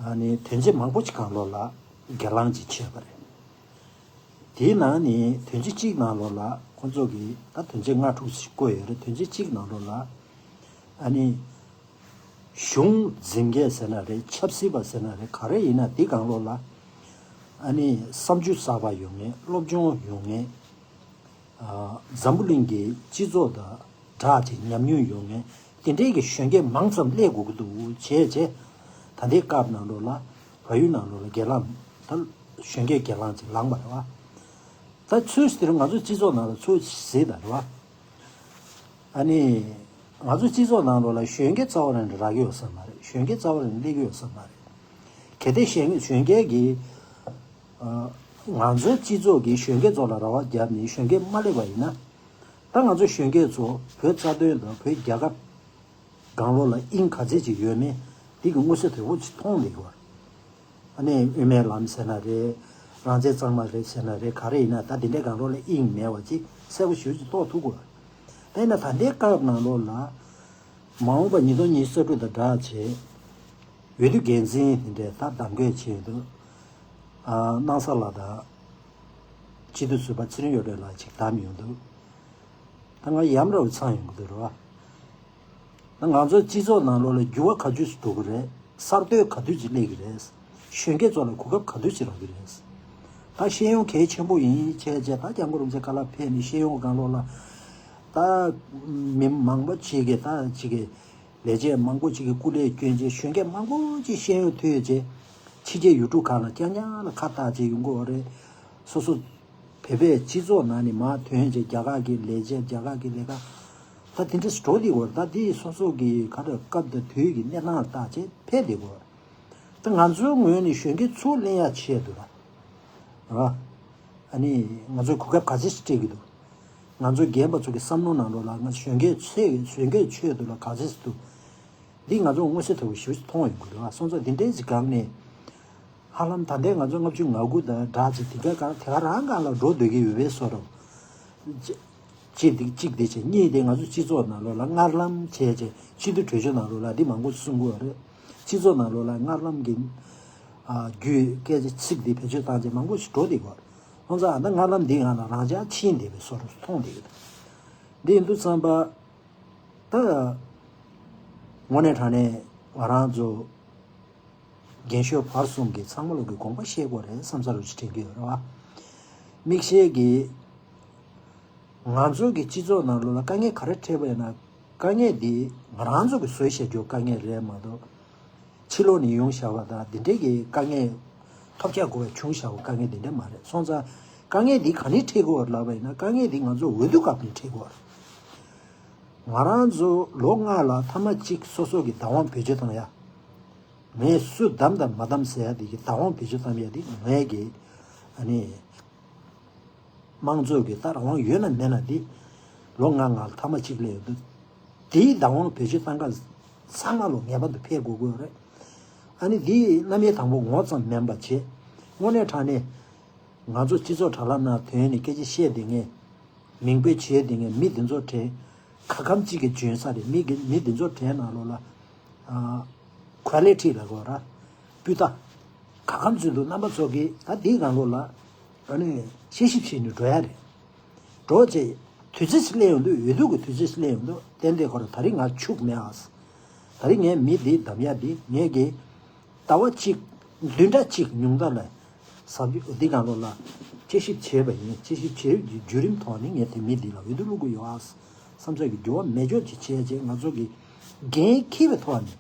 ཨ་ནི་དོན་ཆེན་མང་པོ་ཅིག་སྒང་ལོགས་ལ་སྒེར་ལངས་ཅིག་བྱས་པ་རེད། དེའི་ནང་ནས་དོན་ཆེན་གཅིག་ནང་ལོགས་ལ་ཁོང་ཚོ་གིས་ད་དོན་ཆེན་ལྔ་དྲུག་ཅིག་བཀོད་ཡོད་རེད། དོན་ཆེན་གཅིག་ནང་ལོགས་ལ་ཨ་ནི་གཞུང་འཛིན་མཁན་ཟེར་ན་རེད། ཆབ་སྲིད་པ་ཟེར་ན་རེད། ག་རེ་ཡིན་ན་དེ་སྒང་ལོགས་ལ་ཨ་ནི་བསམ་ཚུལ་གསར་པ་ཡོང་མཁན། སློབ་སྦྱོང་ཡོང་མཁན། ཨ་འཛམ་བུ་གླིང་གི་སྤྱི་ཚོགས་དང་སྦྲགས་ཅིག་ཉམས་མྱོང་ཡོད་མཁན་དེ་འདྲའི་གི་གཞོན་སྐྱེས་མང་ཙམ་སླེབས་དགོས་ཀྱི་འདུག་བྱས་བྱས། ད་ལྟའི་སྐབས་ནང་ལོགས་ལ་བལ་ཡུལ་ནང་ལོགས་ལ་སྒེར་ལངས་ད་གཞོན་སྐྱེས་སྒེར་ལངས་ཅིག་ལངས་པ་རེད་བ། ད་ཚུལ་དེ་རིང་ང་ཚོ་སྤྱི་ཚོགས་ནང་ལ་ཚུར་གཟིགས་དང་རེད་བ། ཨ་ནི་ང་ཚོ་སྤྱི་ཚོགས་ནང་ལོགས་ལ་གཞོན་སྐྱེས་རྩ་བ་རང་རག་གི་ཡོད་ས་མ་རེད། གཞོན་སྐྱེས་རྩ་བ་རང་སླེབས་ཀྱི་ཡོད་ས་མ་རེད། གལ་ཏེ་གཞོན་གཞོན་སྐྱེས་ཀྱིས་ཨ་ང་ཚོའི་སྤྱི་ཚོགས་ཀྱི་གཞོན་སྐྱེས་ཚོ་ལ་རེ་བ་བརྒྱབ་ནས་གཞོན་སྐྱེས་མ་སླེབས་པ་ཡིན་ན། ད་ང་ཚོ་གཞོན་སྐྱེས་ཚོ་བོད་རྩ་དོན་དང་བོད་རྒྱལ་ཁབ་སྒང་ལོགས་ལ་དབྱིངས་ག་ཚད་ཅིག་ཡོད་མེད་འདི་གི་མངོན་གསལ་དོད་པོ་ཅིག་མཐོང་སླེབས་ཀྱི་ཡོད་རེད། ཨ་ནི་དབུ་མའི་ལམ་ཟེར་ན་རེད། རང་བཙན་གཙང་མ་རེད་ཟེར་ན་རེད། ག་རེ་ཡིན་ན་ད་འདི་འདྲའི་སྒང་ལོགས་ལ་དབྱིངས་མེད་པ་ཅིག་གསལ་པོ་ཞེ་པོ་ཅིག་རྟོགས་ཐུབ་ཀྱི་ཡོད་རེད། དཔེར་ན་ད་ལྟའི་སྐབས་ནང་ལོགས་ལ་མ་འོངས་པ་ཉིས་སྟོང་ཉི་ཤུ་རྩ་དྲུག་དང་སྦྲགས་བྱས། འོས་བསྡུ་འགན་འཛིན་དེ་འདྲས་ད་གདམ་ག་བྱས་འདུག་ཨ་སྣང་ས་ལགས་དང་། སྤྱི་འཐུས་ཟུར་པ་ཚེ་རིང་གཡུ་སྒྲོན་ལགས་ཅིག་བདམས་ཡོང་འདུག་ད་ང་ཡམ་ར་བའི་ཚང་ཡོང་གི་འདུག་རེད་བ། ད་ང་ཚོའི་སྤྱི་ཚོགས་ནང་ལོགས་ལ་འགྱུར་བ་ག་ཚོད་ཅིག་འགྲོ་གི་རེད། གསར་གཏོད་ག་དུས་ཅིག་སླེབས་ཀྱི་རེད། གཞོན་སྐྱེས་ཚོ་ལ་གོ་སྐབས་ག་དུས་ཅིག་རག་གི་རེད། ད་ཤེས་ཡོན་གལ་ཆེན་པོ་ཡིན་བྱས་བྱས་ད་སྐྱབས་མགོན་རིན་པོ་ཆེ་བཀའ་སློབ་ཕེབས་ནས་ཤེས་ཡོན་སྒང་ལོགས་ལ་ད་མི་མང་པོ་ཅིག་གིས་ད་ཅིག་གིས། ལས་བྱེད་མང་པོ་ཅིག་གིས་སྐུ་ལས་བསྐྱོན་རྗེས་གཞོན་སྐྱེས་མང་པོ་ཅིག་ཤེས་ཡོན་ཐོན་རྗེས་ཕྱི་རྒྱལ་ཡུལ་གྲུ་ཁག་ལ་རྐྱང་རྐྱང་ལ་ཁ་བཏགས་བྱས་ཡོང་གི་ཡོད་རེད། སོ་སོ་བོད་པའི་སྤྱི་ཚོགས་ནང་ནས་མར་ཐོན་རྗེས་རྒྱ་གར་གྱི་ལས་བྱེད། རྒྱ་གར་གྱི་ལས་ཀ་ད་དེ་འདྲས་འགྲོ་བསྡད་ཡོད་རེད། ད་དེ་སོ་སོ་གི་ག་རེ་སྐབས་དང་དུས་ཀྱི་གནས་སྟངས་ལ་བལྟས་བྱས་ཕེབས་བསྡད་ཡོད་རེད། ད་ང་ཚོའི་ངོས་ནས་གཞོན་སྐྱེས་ཚུར་ལེན་ཡག་བྱས་འདུག་ལ། ར། ཨ་ནི་ང་ཚོས་གོ་སྐབས་ག་ཚོད་ཅིག་སྤྲད་ཀྱི་འདུག་ང་ཚོ་རྒན་པ་ཚོ་གི་བསམ་བློ་ནང་ལོགས་ལ་ང་གཞོན་སྐྱེས་ཚོས་གཞོན་སྐྱེས་ཆོས་འདུག་ལ་ག་ཚོད་ཅིག་འདུག་འདི་ང་ཚོ་མངོན་གསལ་དོད་པོ་ཞེ་པོ་ཅིག་མཐོང་ཡོང་གི་འདུག་ཨ་སོང་ཙང་འདི་འདྲའི་ཅིག་སྒང་ནས་ཧ་ལམ་ད་ལྟའི་ང་ཚོ་ལྔ་བཅུ་ང་དགུ་དང་འདྲ་ཅིག་དེ་ག་ག་དེ་ག་རང་སྒང་ལ་འགྲོ་སྡོད་ཀྱི་ཡོད་པའི་བཟོ་འདྲ། གཅིག་དེ་གཅིག་དེ་བྱས། གཉིས་དེ་ང་ཚོ་སྤྱི་ཚོགས་ནང་ལོགས་ལ་སྔར་ལམ་བྱས་བྱས་སྤྱི་འཐུས་གྲོས་ཆོད་ནང་ལོགས་ལ་འདི་མང་པོ་གསུང་གི་ཡོད་རེད། སྤྱི་ཚོགས་ནང་ལོགས་ལ་སྔར་ལམ་གྱི་ཨ་རྒྱུད་སྐད་ཆ་ཚིག་འདི་བེད་སྤྱོད་བཏང་བྱས་མང་པོ་ཞིག་འགྲོ་བསྡད་ཀྱི་ཡོད་རེད། ཁོང་ཚོ་ཨ་ད་སྔར་ལམ་འདི་ང་ལ་རང་འཇགས་ཕྱིན་བསྡད་པའི་བཟོ་འདྲ་མཐོང་བསྡད་ཀྱི་འདུག་འདི་ཡིན་དུས་ཙམ་པ་ད་དངོས་གནས་དྲང་གནས་ང་རང་ཚོ་ རྒན་ཤོས་བར་གསུམ་གྱིས་ཚང་མ་ལོག་གི་དགོངས་པ་བཞེས་དགོས་རེད་བསམ་ས་རུ་ཅིག་དྲན་གྱི་ཡོད་རེད་བ། དམིགས་བཤད་ཀྱི། ང་ཚོ་གི་སྤྱི་ཚོགས་ནང་ལོགས་ལ་དཀའ་ངལ་ག་རེ་འཕྲད་པ་ཡིན་ན། དཀའ་ངལ་འདི་ང་རང་ཚོ་གི་བཟོས་བཞག་རྒྱུ་དཀའ་ངལ་རེད་མ་གཏོགས། ཕྱི་ལོགས་ནས་ཡོང་བཞག་པ་དང་འདི་འདྲའི་གི་དཀའ་ངལ་ཐོབ་རྒྱག་དགོས་པའི་བྱུང་བཞག་པ་དཀའ་ངལ་འདི་འདྲ་མ་རེད། སོང་ཙང་དཀའ་ངལ་འདི་ག་ནས་འཕྲད་དགོས་པ་ལབ་པ་ཡིན་ན། དཀའ་ངལ་འདི་ང་ཚོ་འོས་བསྡུ་སྐབས་ནས་འཕྲད་དགོས་པ་རེད། ང་རང་ཚོ་ལོ་ལྔ་ལ་ཐ་མ་གཅིག་སོ་སོ་གི་བདག་དབང་བེད་སྤྱོད་བཏང་ཡ། ངས་སུ་བདམས་དང་མ་བདམས་ཟེར་ཡ་དེ་གི་བདག་དབང་བེད་སྤྱོད་བཏང་ཡ་དེ་ངས་གི་ཨ་ནི། དམངས་གཙོ་གི་ད་རང་དབང་ཡོད་ན་མེད་ན་དེ་ལོ་ལྔ་ལྔ་ལ་ཐ་མ་གཅིག་སླེབས་ཡོང་དུས། དེའི་བདག་དབང་བེད་སྤྱོད་བཏང་སྐབས་ཚང་མ་ལོ་ངེས་པར་དུ་ཕེབས་དགོས་ཀྱི་ཡོད་རེད། ཨ་ནི་དེ་རྣམ་དབྱེ་དང་པོ་ངོ་ཙམ་མིན་པ་བྱས། དངོས་གནས་དྲང་གནས་ང་ཚོ་སྤྱི་ཚོགས་དྲ་ལམ་ནང་ཐོན་ནས་སྐད་ཆ་བཤད་དེ་ངས། མིང་དཔེ་བྱས་དེ་ངས་མི་དེ་ཚོ་དྲན། ག་གམ་གཅིག་གི་འཇོན་ས་རེད། མི་གི་མི་དེ་ཚོ་དྲན་ནང་ལོགས་ལ། ཨ། ཁོ་ལི་ཊི་ལ་གོ་ར། སྤུས་དག་ག་གམ་ཚོད་འདུག་རྣམ་པ་ཚོ་གིས་ད་དེའི་སྒང་ལོགས་ལ། ཨ་ནི་དཔྱད་ཞིབ་བྱས་ནས་འགྲོ་ཡ་རེད། འགྲོ་བྱས། དུས་ཚོད་ཅིག་སླེབས་ཡོང་དུས། འོས་བསྡུ་གི་དུས་ཚོད་ཅིག་སླེབས་ཡོང་དུས་ཏན་ཏན་ཁོ་ར་ད་རིང་ང་འཆུག་མེད་ཨ། ད་རིང་ངས་མི་འདི་བདམས་ཡ་འདི་ངས་གི་ཟླ་བ་གཅིག་བདུན་ཕྲག་གཅིག་ཉུང་མཐའ་ལ་ཟབ་ཞུ་འདི་སྒང་ལོགས་ལ་དཔྱད་ཞིབ་བྱས་པ་ཡིན། དཔྱད་ཞིབ་བྱས་པའི་བརྒྱུད་རིམ་ཐོག་ནས་ངས་དེ་མི་འདི་ལ་འོས་བསྡུ་བླུག་གི་ཡོད་ཨ་བསམ་ས་གི་འགྱུར་བ་མེད་ཕྱོགས་ཅིག་བྱས་རྗེས་ང་ཚོ་གི་འགན་འཁྱེར་བའི་ཐོག་ནས་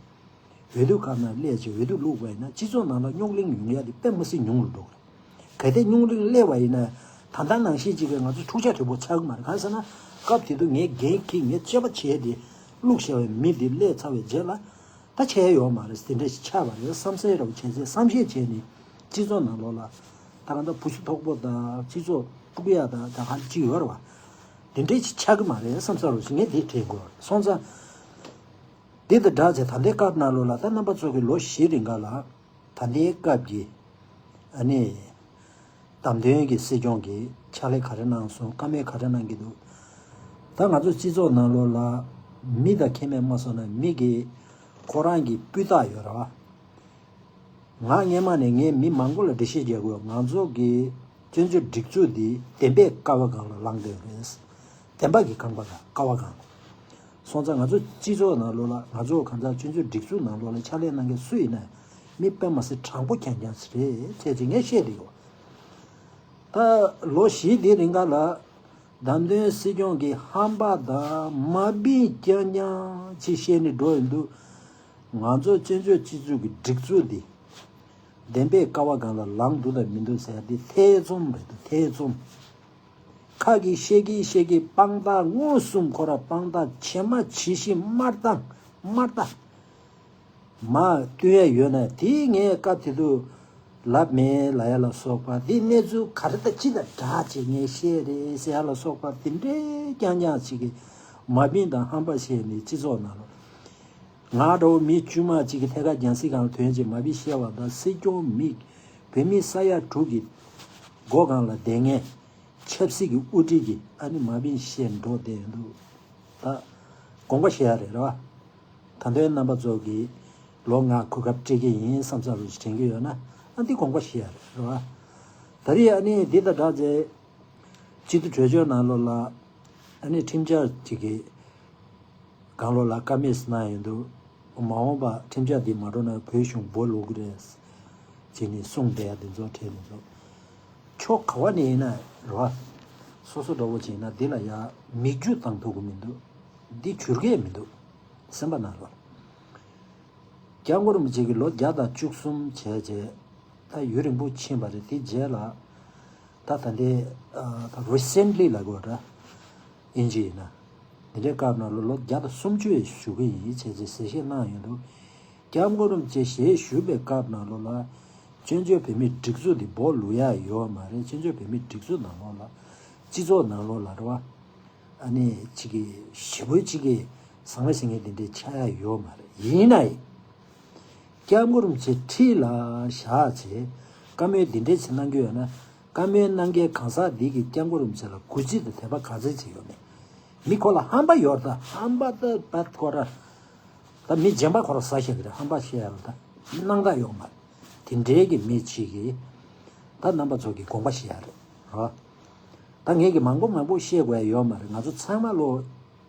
འོས་བསྡུ་སྐབས་ན་སླེབས་རྗེས་འོས་བསྡུ་བླུག་པ་ཡིན་ན་སྤྱི་ཚོགས་ནང་ལ་རྙོག་གླེང་ཡོང་ཡ་དེ་དཔེ་མི་སྲིད་ཉུང་རུ་འགྲོ་གི་རེད། གལ་ཏེ་རྙོག་གླེང་སླེབས་པ་ཡིན་ན་ད་ལྟ་ནང་བཞིན་ཅིག་གིས་ང་ཚོ་འཁྲུག་ཆ་དོད་པོ་ཆགས་ཀྱི་མ་རེད། གང་ཟེར་ན་སྐབས་དེ་དུས་ངས་འགན་འཁྱེར་ངས་རྩོད་པ་བྱས་ཏེ་བླུགས་བཞག་པའི་མི་འདི་སླེབས་ཚར་བའི་རྗེས་ལ། ད་བྱས་ཡོད་མ་རེད། དེ་འདྲ་ཞིག་ཆགས་པ་རེད་བསམ་སེམས་རོགས་བྱས་ཚེ་བསམ་ཤེས་བྱས་ནས་སྤྱི་ཚོགས་ནང་ལོགས་ལ་ད་ག་འདྲ་བུ་ཆུ་དོག་པོ་དང་སྤྱི་ཚོགས་དཀྲུག་ཡ་དང་ད་ག་ཅིག་ཡོད་རེད་བ། དེ་འདྲ་ཞིག་ཆགས་ཀྱི་མ་རེད་བསམ་ས་རོགས་ཞིག་ངས་དེ་དྲན་དགོས་རེད། སོང་ཙང་འདི་དང་སྦྲགས་བྱས་ད་ལྟའི་སྐབས་ནང་ལོགས་ལ་ད་རྣམ་པ་ཚོ་གི་ལོ་བཞི་རིང་ག་ལ་ད་ལྟའི་སྐབས་ཀྱི་ཨ་ནི། བདམས་ཐོན་གྱི་སྲིད་སྐྱོང་གིས་ཕྱག་ལས་ག་རེ་གནང་སོང་། བཀའ་མོལ་ག་རེ་གནང་གི་འདུག་ད་ང་ཚོ་སྤྱི་ཚོགས་ནང་ལོགས་ལ་མི་དང་ཁྱད་མེད་མ་སོང་ན་མི་གི་ཁོ་རང་གི་སྤུས་དག་ཡོད་རེད་བ། ང་སྔས་མ་ནས་ངས་མི་མང་པོ་ལ་འགྲེལ་བཤད་རྒྱག་དགོས། ང་ཚོ་གི་སྤྱི་ཚོགས་སྒྲིག་འཛུགས་འདི་བདེན་པའི་ཀ་བ་སྒང་ལ་ལངས་བསྡད་ཡོད་རེད། བདེན་པ་གི་ཁང་པ་ལ་ཀ་བ་སྒང་ལ། སོང་ཙང་ང་ཚོ་སྤྱི་ཚོགས་ནང་ལོགས་ལ་ང་ཚོ་གང་ཟག་སྤྱི་ཚོགས་སྒྲིག་འཛུགས་ནང་ལོགས་ལ་ཕྱག་ལས་གནང་མཁན་སུ་ཡིན་ན་མི་དཔེ་མ་སྲིད་དྲང་པོ་རྐྱང་རྐྱང་ཞིག་རེད་བྱས་ཙང་ངས་བཤད་བསྡད་ཡོད། ད་ལོ་བཞི་དེ་རིང་ག་ལ་བདམས་ཐོན་སྲིད་སྐྱོང་གི་ཧམ་པ་དང་དམའ་འབེབས་རྐྱང་རྐྱང་ཅིག་བཤད་ནས་འགྲོ་ཡོང་དུས། ང་ཚོ་སྤྱི་ཚོགས་སྤྱི་ཚོགས་ཀྱི་སྒྲིག་འཛུགས་འདི་བདེན་པའི་ཀ་བ་སྒང་ལ་ལངས་འདུག་དང་མི་འདུག་ཟེར་ཡ་འདི་ཐེ་ཚོམ་རེད་འདུག་ཐེ་ཚོམ། ཁ་གིས་བཤད་ཀྱིན་བཤད་ཀྱིན་དཔང་རྟགས་མངོན་སུམ་ཁོ་ར་དཔང་རྟགས་ཇི་མ་ཇི་བཞིན་དམར་རྟགས་དམར་རྟགས་མར་བསྟན་ཡ་ཡོད་ན་དེ་ངས་སྐབས་དེ་དུས་ལབ་མེད་ལབ་ཡ་ལ་སོགས་པ། དེ་གནས་ཚུལ་ག་རེ་དང་ཅི་དང་འདྲ་བྱས་ངས་བཤད་རེད་ཟེར་ཡ་ལ་སོགས་པ་དེ་འདྲའི་རྐྱང་རྐྱང་ཅིག་གིས་དམའ་འབེབས་དང་ཧམ་པ་བཤད་ནས་སྤྱི་ཚོགས་ནང་ལ། ང་འདྲ་བོ་མི་དཀྱུས་མ་གཅིག་གིས་ཐད་ཀར་རྒྱང་སྲིང་སྒང་ལ་ཐོན་རྗེས་མ་བི་བཤད་པ་དང་སྲིད་སྐྱོང་མི་བོད་མི་ས་ཡ་དྲུག་གི་མགོ་སྒང་ལ་བསྡད་མཁན་ཆབ་སྲིད་ཀྱི་དབུ་ཁྲིད་ཀྱིས་ཨ་ནི་མ་བི་བཤད་འགྲོ་བསྡད་ཡོང་དུས་ད་དགོངས་པ་བཞེས་ཡ་རེད་རེད་བ། ད་དུང་རྣམ་པ་ཚོ་གིས་ལོ་ལྔ་གོ་སྐབས་སྤྲད་ཀྱི་ཡིན་བསམ་བསམ་རུ་ཞིག་དྲན་གྱི་ཡོད་ན་ཨ་འདི་དགོངས་པ་བཞེས་ཡ་རེད་རེད་བ། ད་རེས་ཨ་ནི་འདི་དང་སྦྲགས་ཚེ། སྤྱི་འཐུས་གྲོས་ཆོད་ནང་ལོགས་ལ་ཨ་ནི་ཁྲིམས་འཆར་གཅིག་གི་སྒང་ལོགས་ལ་བཀའ་མོལ་གནང་ཡོད་འདུག་མ་འོངས་པ་ཁྲིམས་འཆར་འདི་མ་འགྲོ་ན་བོད་གཞུང་སྦོ་ལོག་གི་རེད་ཅེས་ནས་གསུངས་བསྡད་ཡ་འདི་ཚོ་དྲན་མི་འདུག་ཕྱོགས་ག་བ་ནས་ཡིན་ན་རེད་བ། སོ་སོ་འདྲ་བོ་ཅིག་ཡིན་ན་འདི་ལ་ཡ་མིག་ཆུ་བཏང་ཐུབ་ཀྱི་མི་འདུག་འདི་བྱུར་གས་མི་འདུག་སེམས་པ་ནང་ལོགས། སྐྱབས་མགོན་རིན་པོ་ཆེ་གིས་ལོ་བརྒྱ་དང་བཅུ་གསུམ་བྱས་རྗེས་ད་ཡུན་རིང་པོ་ཕྱིན་པ་རེད། དེ་རྗེས་ལ་ད་ད་ལྟའི་ད་རི་སེན་ལི་ལབ་དགོས་འདྲ་ཨིན་ཇི་ཡིན་ན་དེ་འདྲའི་སྐབས་ནང་ལོ་ལོ་བརྒྱ་དང་སུམ་ཅུ་བཞུགས་ཀྱི་ཡིན་བྱས་རྗེས་ཟེར་བཤད་གནང་ཡོད་འདུག་སྐྱབས་མགོན་རིན་པོ་ཆེ་ཞལ་བཞུགས་པའི་སྐབས་ནང་ལོ་ལ་བཙན་བྱོལ་བོད་མིའི་སྒྲིག་འཛུགས་འདི་སྦོ་ལུག་ཡ་ཡོད་མ་རེད། བཙན་བྱོལ་བོད་མིའི་སྒྲིག་འཛུགས་ནང་ལོ་ལ་སྤྱི་ཚོགས་ནང་ལོ་ལ་རེད་བ། ཨ་ནི་གཅིག་གི་ཞེ་པོ་གཅིག་གི་ཟང་ངེ་ཟིང་ངེ་དེ་འདྲའི་ཆགས་ཡ་ཡོད་མ་རེད། ཡིན་ན་ཡང་སྐྱབས་མགོན་རིན་པོ་ཆེ་ཁྲི་ལ་བཞག་བྱས་བཀའ་མོལ་འདི་འདྲའི་ཆེ་གནང་རྒྱུ་ཡོད་ན་བཀའ་མོལ་གནང་མཁན་གང་ཟག་འདི་གིས་སྐྱབས་མགོན་རིན་པོ་ཆེ་ལ་གུས་བརྩི་དང་དད་པ་ག་ཚོད་བྱས་ཡོད་མེད། མི་ཁོ་ལ་ཧམ་པ་ཡོད་ད་ཧམ་པ་ད་ད་ཁོ་ར་ད་མི་རྗེན་པ་ཁོ་ར་ཟ་ཤེས་གི་རེད། ཧམ་པ་བཤད་ཡ་ལ་ད་སྣང་དག་ཡོད་མ་རེད། དེ་འདྲའི་གི་མི་གཅིག་གིས་ད་རྣམ་པ་ཚོ་གི་དགོངས་པ་བཞེས་ཡ་རེད་རོ། ད་ངས་གི་མང་པོ་མང་པོ་བཤད་དགོས་ཡ་ཡོད་མ་རེད། ང་ཚོ་ཚང་མ་ལོ་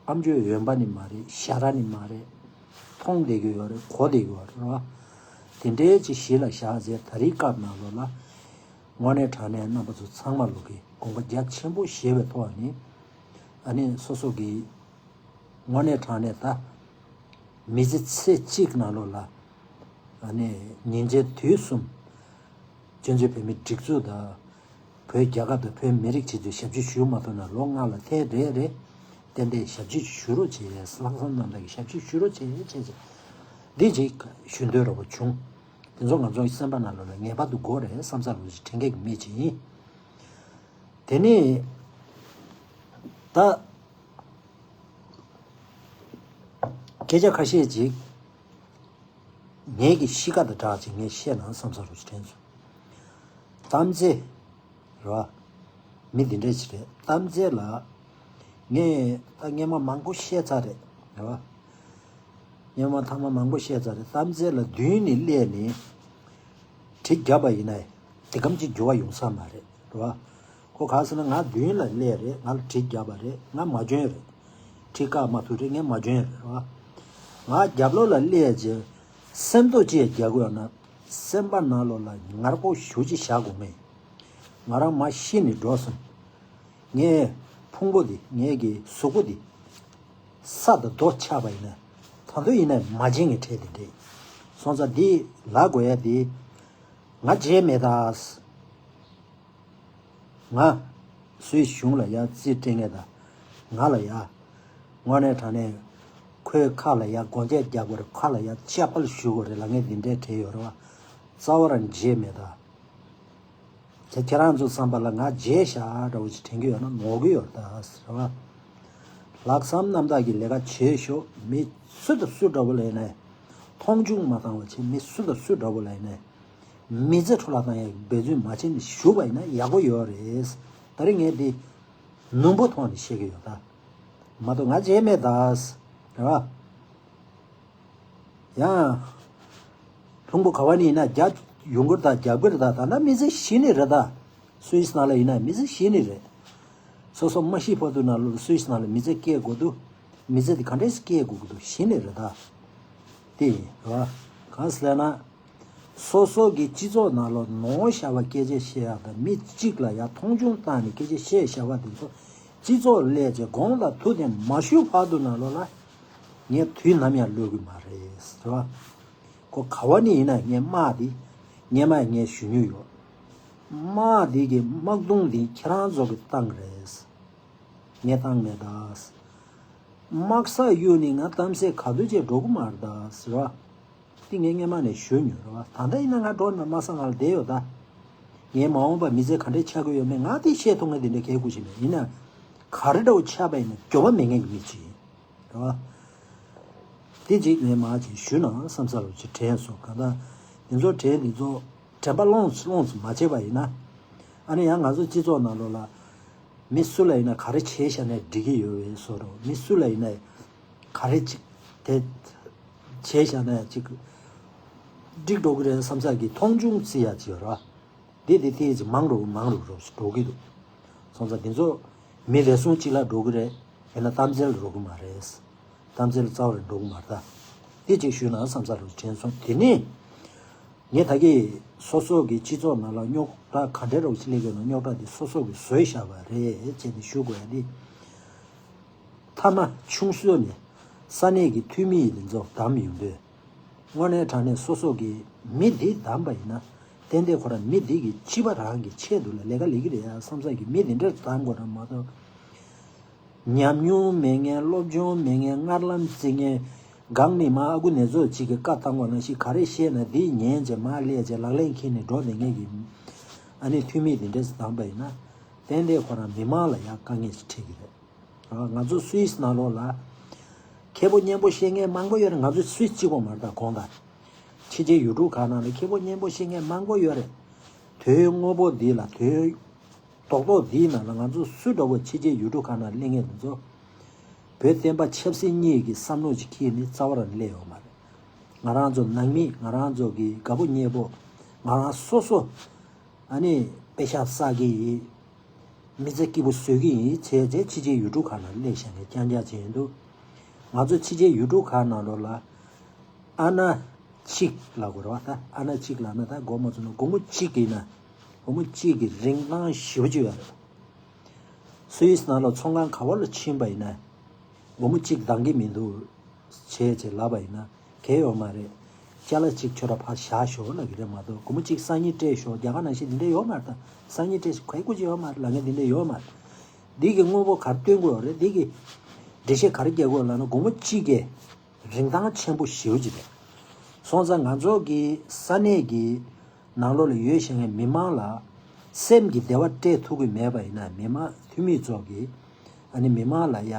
ཨམ་ཅོག་འོན་པ་ནི་མ་རེད། ཞ་ར་ནི་མ་རེད། མཐོང་བསྡད་གི་ཡོད་རེད། གོ་བསྡད་གི་ཡོད་རེད་རོ། དེ་འདྲའི་ཅིག་གཞི་ལ་བཞག་རྗེས་ད་རེས་སྐབས་ནང་ལོགས་ལ་དངོས་གནས་དྲང་གནས་རྣམ་པ་ཚོ་ཚང་མ་ལོག་གི་དགོངས་པ་རྒྱ་ཆེན་པོ་བཞེས་པའི་ཐོག་ནས་ཨ་ནི་སོ་སོ་གི་དངོས་གནས་དྲང་གནས་ད་མི་ཚེ་ཚེ་གཅིག་ནང་ལོགས་ལ་ཨ་ནི་ཉིན་མཚན་དུས་གསུམ་སྤྱི་ཚོགས་བོད་མི་སྒྲིག་འཛུགས་དང་། བོད་རྒྱལ་ཁབ་དང་བོད་མི་རིགས་ཆེད་དུ་ཞབས་ཕྱི་ཞུ་མ་ཐུབ་ན་ལོ་ལྔ་ལ་ཐེངས་རེ་རེ་ཏན་ཏན་ཞབས་ཕྱི་ཞུ་རོགས་བྱེད། ལྷག་བསམ་རྣམ་དག་གིས་ཞབས་ཕྱི་ཞུ་རོགས་བྱེད་བྱེད་བྱེད། འདི་ཅིག་ཞུ་འདོད་རོགས་པ་བྱུང་། དེ་ཚོ་ང་ཚོའི་སེམས་པ་ནང་ལོགས་ལ་ངེས་པར་དུ་དགོས་རེད་བསམ་ས་རོགས་ཅིག་དྲན་མཁན་གྱི་མི་ཅིག་ཡིན། དེ་ནས་ད་སྐད་ཆ་ཁ་ཤས་ཅིག་ངེད་ཀྱི་གཤིས་ཀ་དང་འདྲ་ཅིག་ངས་བཤད་ན་བསམ་ས་རོགས་ཅིག་དྲན་སོང་། གཏམ་ཚེ། རེད་བ། མི་འདི་འདྲ་ཞིག་རེད་གཏམ་ཚེ་ལ། ངས་ད་སྔན་མ་མང་པོ་བཤད་ཚར་རེད་རེད་བ། སྔན་མ་ཐ་མ་མང་པོ་བཤད་ཚར་རེད་གཏམ་ཚེ་ལ་མདུན་ནས་སླེབས་ནས། གྲི་བརྒྱབ་པ་ཡིན་ན། དེ་གམ་གྱི་འགྱུར་བ་ཡོང་ས་མ་རེད་རེད་བ། ཁོ་ག་ཟེར་ན་ང་མདུན་ལ་སླེབས་རེད་ང་ལ་གྲི་བརྒྱབ་པ་རེད་ང་མ་འཇོན་རེད། གྲི་བཀག་མ་ཐུབ་རེད་ངས་མ་འཇོན་རེད་རེད་བ། ང་རྒྱབ་ལོགས་ལ་སླེབས་རྗེས། སེམས་ཐོག་ཅིག་རྒྱག་དགོས་ན། སེམས་པ་ནང་ལོགས་ལ་ངར་པོ་ཞུ་ཅི་བཞག་དགོས་མེད། ང་རང་མ་ཤི་ནས་འགྲོ་སོང་། ངའི་ཕུང་པོ་འདི་ངའི་གི་གཟུགས་པོ་འདི་ས་དང་རྡོ་ཆགས་པ་ཡིན་ན་ད་དུང་ཡིན་ན་མ་བྱིན་གྱི་གྲས་དེ་འདྲས་སོང་ཙང་འདི་ལ་དགོས་ཡ་འདི་ང་བརྗེད་མེད་ད། ང་སུའི་གཞུང་ལ་ཡ་རྩིས་སྤྲད་མཁན་ད་ང་ལ་ཡ་དངོས་གནས་དྲང་གནས་ཁོའི་ཁ་ལ་ཡ་སྒོ་འབྱེད་རྒྱག་དགོས་རེད་ཁ་ལ་ཡ་དཔྱད་དཔལ་ཞུ་དགོས་རེད་ལབ་མཁན་འདི་འདྲས་བྲིས་ཡོད་རེད་བ། རྩ་བ་རང་བརྗེད་མེད་ད། དེ་ཁྱེད་རང་ཚོ་བསམ་པ་ལ་ང་བརྗེད་བཞག་འདྲ་བོ་ཞིག་དྲན་གྱི་ཡོད་ན་ནོར་གྱི་ཡོད་རེད་ད་ཟེར་བ། ལྷག་བསམ་རྣམ་དག་གིས་ལས་ཀ་བྱེད་ཤོག་མི་སུ་དང་སུ་འདྲ་བོ་ལ་ཡིན་ནའི་མཐོང་ཆུང་མ་བཏང་བ་བྱེད་མི་སུ་དང་སུ་འདྲ་བོ་ལ་ཡིན་ནའི་མི་ཚེ་འཕྲོ་བརླག་བཏང་ཡག་འབད་བརྩོན་མ་བྱེད་ནས་བཞུགས་པ་ཡིན་ན་ཡག་པོ་ཡོད་རེད། ད་རེས་ངས་འདི་ནུས་པ་ཐོག་ནས་བཤད་ཀྱི་ཡོད་ད། མ་གཏོགས་ང་བརྗེད་མེད་ད། རེད་བ། ཡང་། ལྷུང་པོ་ག་བ་ནས་ཡིན་ན་རྒྱ་ཡོང་གི་རེད་ད་རྒྱབ་ཀྱི་རེད་ད་ད་ལྟ་མི་ཚེ་ཤི་ནི་རེད་ད། སུད་སི་ནང་ལ་ཡིན་ན་མི་ཚེ་ཤི་ནི་རེད། སོ་སོ་མ་ཤི་བར་དུ་ནང་ལོགས་སུད་སི་ནང་ལ་མི་ཚེ་སྐྱེལ་དགོས་འདུག་མི་ཚེ་དེ་ག་འདྲས་སྐྱེལ་དགོས་ཀྱི་འདུག་ཤི་ནི་རེད་ད། དེ་ཡིན་རེད་བ། གང་ཟེར་ལབ་ན། སོ་སོ་གི་སྤྱི་ཚོགས་ནང་ལོགས་ནོར་བཞག་པ་སྐད་ཆ་བཤད་ཡག་དང་མི་གཅིག་ལ་ཡ་མཐོང་ཆུང་བཏང་ནས་སྐད་ཆ་བཤད་བཞག་པ་དེ་ཚོ་སྤྱི་ཚོགས་སླེབས་རྗེས་དགོངས་དག་ཐུགས་དེ་མ་ཞུ་བར་དུ་ནང་ལོགས་ལ་ངས་དུས་ནམ་ཡང་གློད་གི་མ་རེད་ཟེར་བ། ཁོ་ག་བ་ནས་ཡིན་ན་ངས་དམག་འདི་སྔན་མ་ངས་ཞུ་མྱོང་ཡོད། དམག་འདི་གི་དམག་དུང་འདི་ཁྱེད་རང་ཚོ་གི་བཏང་རེད། ངས་བཏང་མེད་ད། དམག་ས་གཡུག་ནས་ང་གཏམ་ཟེར་ག་དུས་བྱས་འགྲོ་གི་མ་རེད་ད་ཟེར་བ། དེ་ངས་སྔན་མ་ནས་ཞུ་མྱོང་རེད་བ་ད་ལྟ་ཡིན་ན་ང་འགྲོ་ན་དམག་ས་ནང་ལ་བསྡད་ཡོད་ད། ངའི་མ་འོངས་པ་མི་ཚེ་ག་འདྲས་ཆགས་ཀྱི་ཡོད་མེད་ང་དེ་བཤད་ཐུབ་མཁན་དེ་འདྲས་གལ་དགོས་ཤིག་མེད་ཡིན་ན། ག་རེ་འདྲ་བོ་ཆགས་པ་ཡིན་ན་འགྱོད་པ་མེད་མཁན་གྱི་མི་ཅིག་ཡིན། རེད་བ། དེ་གཅིག་ངས་མ་ཅིག་ཞུས་ན་བསམ་ས་རུ་ཅིག་དྲན་སོང་གང་ལྟར། འདི་ཚོ་དྲན་འདི་ཚོ་དྲན་པ་ལོངས་ལོངས་སུ་མ་བྱས་པ་ཡིན་ན། ཨ་ནི་ཡང་ང་ཚོ་སྤྱི་ཚོགས་ནང་ལོགས་ལ། མི་སུ་ལ་ཡིན་ན་ག་རེ་བྱས་བཞག་ན་འགྲིག་གི་ཡོད་པའི་བཟོ་འདྲ་མི་སུ་ལ་ཡིན་ན་ག་རེ་ཅིག་དེ་བྱས་བཞག་ན་ཅིག་འགྲིག་འགྲོ་གི་རེད་བསམ་ས་གི་མཐོང་ཆུང་བརྩི་ཡ་ཅིག་ཡོད་ར། འདི་དེ་དེ་ཅིག་མང་རུ་མང་རུ་རུ་འགྲོ་གི་འདུག་སོང་ཙང་འདི་ཚོ་མི་རེ་ཟུང་གཅིག་ལ་འགྲོ་གི་རེད་ཡིན་ན་གཏམ་འཆལ་འགྲོ་གི་མ་རེད། གཏམ་འཆལ་རྩ་བ་རེ་འགྲོ་གི་མ་རེད་ད། དེ་ཅིག་ཞུས་ན་བསམ་ས་རུ་དྲན་སོང་དེ་ནས། ངས་ད་གིན་སོ་སོ་གི་སྤྱི་ཚོགས་ནང་ལ་རྙོག་དྲ་ག་འདྲ་རོགས་ཤིག་སླེབས་ཡོད་ན་རྙོག་དྲ་དེ་སོ་སོ་གིས་བཟོས་བཞག་པ་རེད་ཅེས་ནས་ཞུ་དགོས་ཡ་འདི། མཐའ་མ་ཆུང་ཤོས་ནས་ས་གནས་ཀྱི་འཐུས་མི་ཡི་ལས་ཚོགས་བདམས་ཡོང་དུས། དངོས་གནས་དྲང་གནས་སོ་སོ་གིས་མི་འདི་བདམས་པ་ཡིན་ན་ཏན་ཏན་ཁོ་རང་མི་འདི་གི་སྤྱི་པ་རང་གི་ཆེད་དུ་ལ་ལས་ཀ་ལས་ཀྱི་རེད་ཡ་བསམ་ས་གི་མི་འདི་འདྲ་བདམས་དགོས་ར་མ་གཏོགས། ཉམས་མྱོང་མེད་མཁན་སློབ་སྦྱོང་མེད་མཁན་སྔར་ལམ་བརྩི་མཁན་སྒང་ནས་མ་ཨ་ཁུ་ནེ་ཙོ་གཅིག་གིས་བཀའ་བཏང་བ་ནང་བཞིན་ག་རེ་བཤད་ན་འདི་ཉན་བྱས་མ་ལས་བྱས་ལག་ལེན་འཁྱེར་ནས་འགྲོ་བསྡད་མཁན་གྱི་ཨ་ནི་འཐུས་མི་དེ་འདྲས་བདམས་པ་ཡིན་ན་ཏན་ཏན་ཁོ་རང་མི་མང་ལ་ཡང་དཀའ་ངལ་ཞིག་འཕྲད་ཀྱི་རེད། ང་ཚོ་སུད་སི་ནང་ལོགས་ལ་མཁས་པོ་སྙན་པོ་བཤད་མཁན་མང་པོ་ཡོད་རེད། ང་ཚོ་སུད་སི་གཅིག་པོ་མ་རེད་ད་གོང་དང་ཕྱི་རྒྱལ་ཡུལ་གྲུ་ཁག་ནང་ལ་མཁས་པོ་སྙན་པོ་བཤད་མཁན་མང་པོ་ཡོད་རེད། དོན་དངོས་པོ་འདི་ལ་དོན། རྡོག་རྡོག་འདིའི་ནང་ལ་ང་ཚོ་སུ་འདྲ་བོ་ཕྱི་རྒྱལ་ཡུལ་གྲུ་ཁག་ནང་སླེབས་མཁན་དེ་ཚོ། བོད་བསྟན་པ་ཆབ་སྲིད་གཉིས་ཀྱི་བསམ་བློ་ཅིག་འཁྱེར་ནས་རྩ་བ་རང་སླེབས་ཡོད་མ་རེད། ང་རང་ཚོ་ནང་མི་ང་རང་ཚོ་གི་དགའ་པོ་ཉེ་པོ་ང་རང་སོ་སོ་ཨ་ནི་དཔེ་ཤག་བསགས་ཀྱི་ཡིན། མི་ཚེ་སྐྱིད་པོ་བཟོ་གི་ཡིན་བྱས་བྱས་ཕྱི་རྒྱལ་ཡུལ་གྲུ་ཁག་ནང་སླེབས་བཞག་མཁན་རྐྱང་རྐྱང་ཅིག་ཡིན་འདུག་ང་ཚོ་ཕྱི་རྒྱལ་ཡུལ་གྲུ་ཁག་ནང་ལོགས་ལ་ཨ་ན། གཅིག་ལབ་དགོས་རེད་བ། ད་ཨ་ན་གཅིག་ལབ་ན་ད་མགོ་མ་ཚོས་ན། སྒོར་མོ་གཅིག་གི་ན། སྒོར་མོ་གཅིག་གི་རིན་ཐང་ཞེ་པོ་ཅིག་ཡོད་རེད། སུད་སི་ནང་ལ་ཚོང་ཁང་ག་བ་ལ་ཕྱིན་པ་ཡིན་ན། སྒོར་མོ་གཅིག་འདང་གི་མི་འདུག་བྱས་བྱས་ལབ་པ་ཡིན་ན། གལ་ཡོད་མ་རེད། ཅ་ལག་གཅིག་ཁྱོད་ར་ཕར་བཞག་ཤོག་ལབ་ཀྱི་རེད་མ་གཏོགས། སྒོར་མོ་གཅིག་སང་ཉིན་སྤྲད་ཤོག། རྒྱ་གར་ནང་བཞིན་འདི་འདྲ་ཡོད་མ་རེད། ད་སང་ཉིན་སྤྲད་ཤོག། གལ་ཁུ་ཅིག་ཡོད་མ་རེད་ལབ་མཁན་འདི་འདྲ་ཡོད་མ་རེད། འདི་གི་དངོས་པོ་ག་རེ་སྟོན་དགོས་རེད། འདི་གི་འགྲེལ་བཤད་ག་རེ་རྒྱག་དགོས་ལབ་ན། སྒོར་མོ་གཅིག་གི་རིན་ཐང་ཆེན་པོ་ཞེ་པོ་ཅིག་རེད། སོང་ཙང་ང་ཚོ་གི་ས་གནས་ཀྱི་ནང་ལོགས་ལ་ཡོད་བཞིན་པའི་མི་མང་ལ་སེམས་ཀྱི་བདེ་བ་སྤྲད་ཐུབ་ཀྱི་མེད་པ་ཡིན་ན། མི་མང་འཐུས་མི་ཚོ་གིས་ཨ་ནི་མི་མང་ལ་ཡ་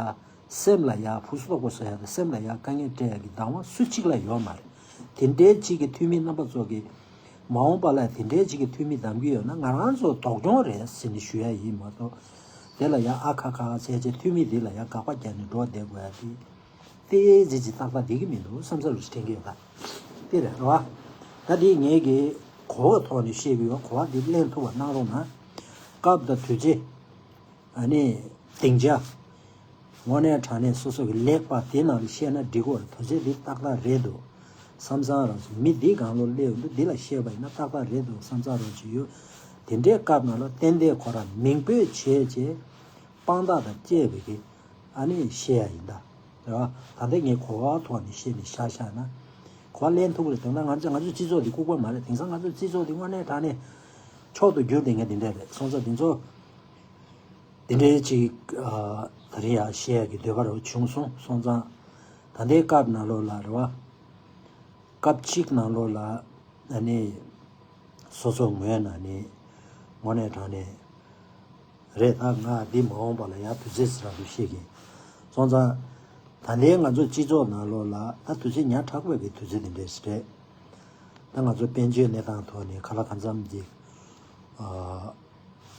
སེམས་ལ་ཡ་ཕུ་སུ་ཏོག་པོ་བཟོ་ཡ་དང་སེམས་ལ་ཡ་དཀའ་ངལ་སྤྲད་ཡ་གི་བདག་དབང་སུ་གཅིག་ལ་ཡོད་མ་རེད། དེ་འདྲའི་གཅིག་གི་འཐུས་མི་རྣམ་པ་ཚོ་གིས་མ་འོངས་པ་ལ་དེ་འདྲའི་གཅིག་གི་འཐུས་མི་བདམས་ཀྱི་ཡོད་ན། ང་རང་ཚོ་ལྡོག་གྱོང་རེད་ཟེར་ནས་ཞུ་ཡ་ཡིན་མ་གཏོགས། དེ་ལ་ཡ་ཨ་ཁ་ཁ་བྱས་བྱས་འཐུས་མི་དེ་ལ་ཡ་དགག་པ་རྒྱག་ནས་འགྲོ་བསྡད་དགོས་ཡ་དེ། དེ་ཅི་ཅི་ཏག་ཏག་བསྡད་ཀྱི་མི་འདུག་བསམ་ས་རུ་དྲན་གྱི་ཡོད་ད། དེ་རེད་རོ། ད་དེ་ངེད་ཀྱིས་གོ་བ་ཐོག་ནས་བཤད་ཀྱི་ཡོད། གོ་བ་འདི་ལེན་ཐུབ་པ་གནང་རོགས་གནང་། སྐབས་དང་དུས་ཚེས། ཨ་ནི་སྡིངས་ཆ། དངོས་གནས་དྲང་གནས་སོ་སོ་གི་ལེགས་པ་དེ་ནང་ལ་བཤད་ན་འགྲིག་གོ། དུས་ཚེས་འདི་ཏག་ཏག་རེད་འདུག་བསམ་བསམ་རང་བྱུང་། མི་འདི་གང་ལོ་སླེབས་འདུག་འདི་ལ་བཤད་པ་ཡིན་ན་ཏག་ཏག་རེད་འདུག་བསམ་བསམ་རང་བྱུང་ཡོད། དེ་འདྲའི་སྐབས་ནང་ལ་ཏན་ཏན་ཁོ་རང་མིང་འབོད་བྱས་བྱས། དཔང་རྟགས་དང་བཅས་པའི་གི་ཨ་ནི་བཤད་ཡ་ཡིན་ད། རེད་བ། ད་ལྟ་ངས་གོ་བ་ཐོག་ནས་བཤད་ནས་བཞག་བཞག་ན། གོ་བ་ལེན་ཐུབ་ཀྱི་རེད། དེ་ན་ང་ཚོ་ང་ཚོའི་སྤྱི་ཚོགས་འདི་ལྐུགས་པ་མ་རེད། དེང་སང་ང་ཚོའི་སྤྱི་ཚོགས་འདི་དངོས་གནས་དྲང་གནས་མཆོག་ཏུ་གྱུར་བསྡད་མཁན་འདི་འདྲ་རེད། སོང་ཙང་འདི་ཚོ་འདི་འདྲའི་ཅིག་ཨ། ད་རེས་ཡ་བཤད་ཡ་གི་འདོད་པ་རེ་བ་བྱུང་སོང་། སོང་ཙང་ད་ལྟའི་སྐབས་ནང་ལོགས་ལ་རེད་བ། སྐབས་གཅིག་ནང་ལོགས་ལ་ཨ་ནི་སོ་སོ་ངོས་ནས་ནི་དངོས་གནས་དྲང་གནས་རེད། ད་ང་འདི་མ་འོངས་པ་ལ་ཡང་དུས་ཚོད་ཟེར་ར་འདུག་བཤད་ཀྱི། སོང་ཙང་ད་ལྟའི་ང་ཚོ་སྤྱི་ཚོགས་ནང་ལོགས་ལ་ད་དུས་ཚོད་ཉག་ཕྲ་བའི་གི་དུས་ཚོད་འདི་འདྲས་རེད། ད་ང་ཚོ་དཔལ་འབྱོར་གནས་སྟངས་ཐོག་ནས་ག་ལ་གང་འཚམ་གྱི་ཨ།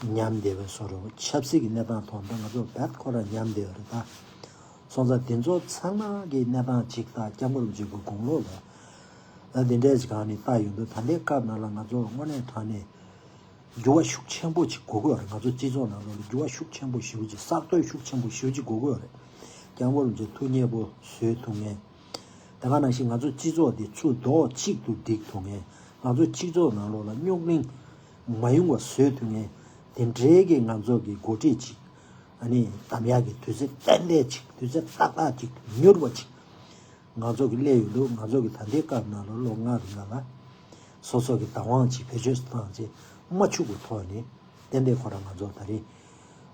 ཉམས་བསྡད་པའི་བཟོ་འདྲ། ཆབ་སྲིད་ཀྱི་གནས་སྟངས་ཐོག་ནས་ང་ཚོ་རྦད་ཁོ་རང་ཉམས་བསྡད་ཡོད་རེད་ད། སོང་ཙང་དེ་ཚོ་ཚང་མ་གི་གནས་སྟངས་གཅིག་དང་། སྐྱབས་མགོན་རིན་པོ་ཆེ་གི་དགུང་ལོ་ལ་ཨ་འདི་འདྲའི་ཅིག་གང་ནས་བལྟ་ཡོང་དུས། ད་ལྟའི་སྐབས་ནང་ལ་ང་ཚོ་དངོས་གནས་དྲང་གནས་འགྱུར་བ་ཤུགས་ཆེན་པོ་ཅིག་དགོས་ཀྱི་ཡོད་རེད། ང་ཚོ་སྤྱི་ཚོགས་ནང་ལོགས་ལ་འགྱུར་བ་ཤུགས་ཆེན་པོ་ཞེ་པོ་ཅིག། གསར་གཏོད་ཤུགས་ཆེན་པོ་ཞེ་པོ་ཅིག་དགོས་ཀྱི་ཡོད་རེད། སྐྱབས་མགོན་རིན་པོ་ཆེ་ཐུགས་མཉེས་པོ་བཟོས་ཐུབ་མཁན། དེ་ག་ནང་བཞིན་ང་ཚོ་སྤྱི་ཚོགས་འདི་ཚུར་རྡོག་གཅིག་ཏུ་སྒྲིལ་ཐུབ་མཁན། ང་ཚོ་སྤྱི་ཚོགས་ནང་ལོགས་ལ་རྙོག་གླེང་མ་ཡོང་བ་བཟོས་ཐུབ་མཁན། དེ་འདྲའི་གི་ང་ཚོ་གི་འགོ་ཁྲིད་ཅིག་ཨ་ནི་བདམས་ཡག་གི་དུས་ཚོད་ཏན་ཏན་ཅིག། དུས་ཚོད་ཏག་ཏག་ཅིག། མྱུར་བ་ཅིག་ང་ཚོ་གི་སླེབས་ཡོང་དུས། ང་ཚོ་གི་ད་ལྟའི་སྐབས་ནང་ལོགས་ལོ་ལྔ་རིང་ལ་ལ་སོ་སོ་གི་བདག་དབང་ཅིག་བེད་སྤྱོད་བཏང་བྱས་མ་འཆུག་པའི་ཐོག་ནས། ཏན་ཏན་ཁོ་རང་ང་ཚོ་ད་རེས་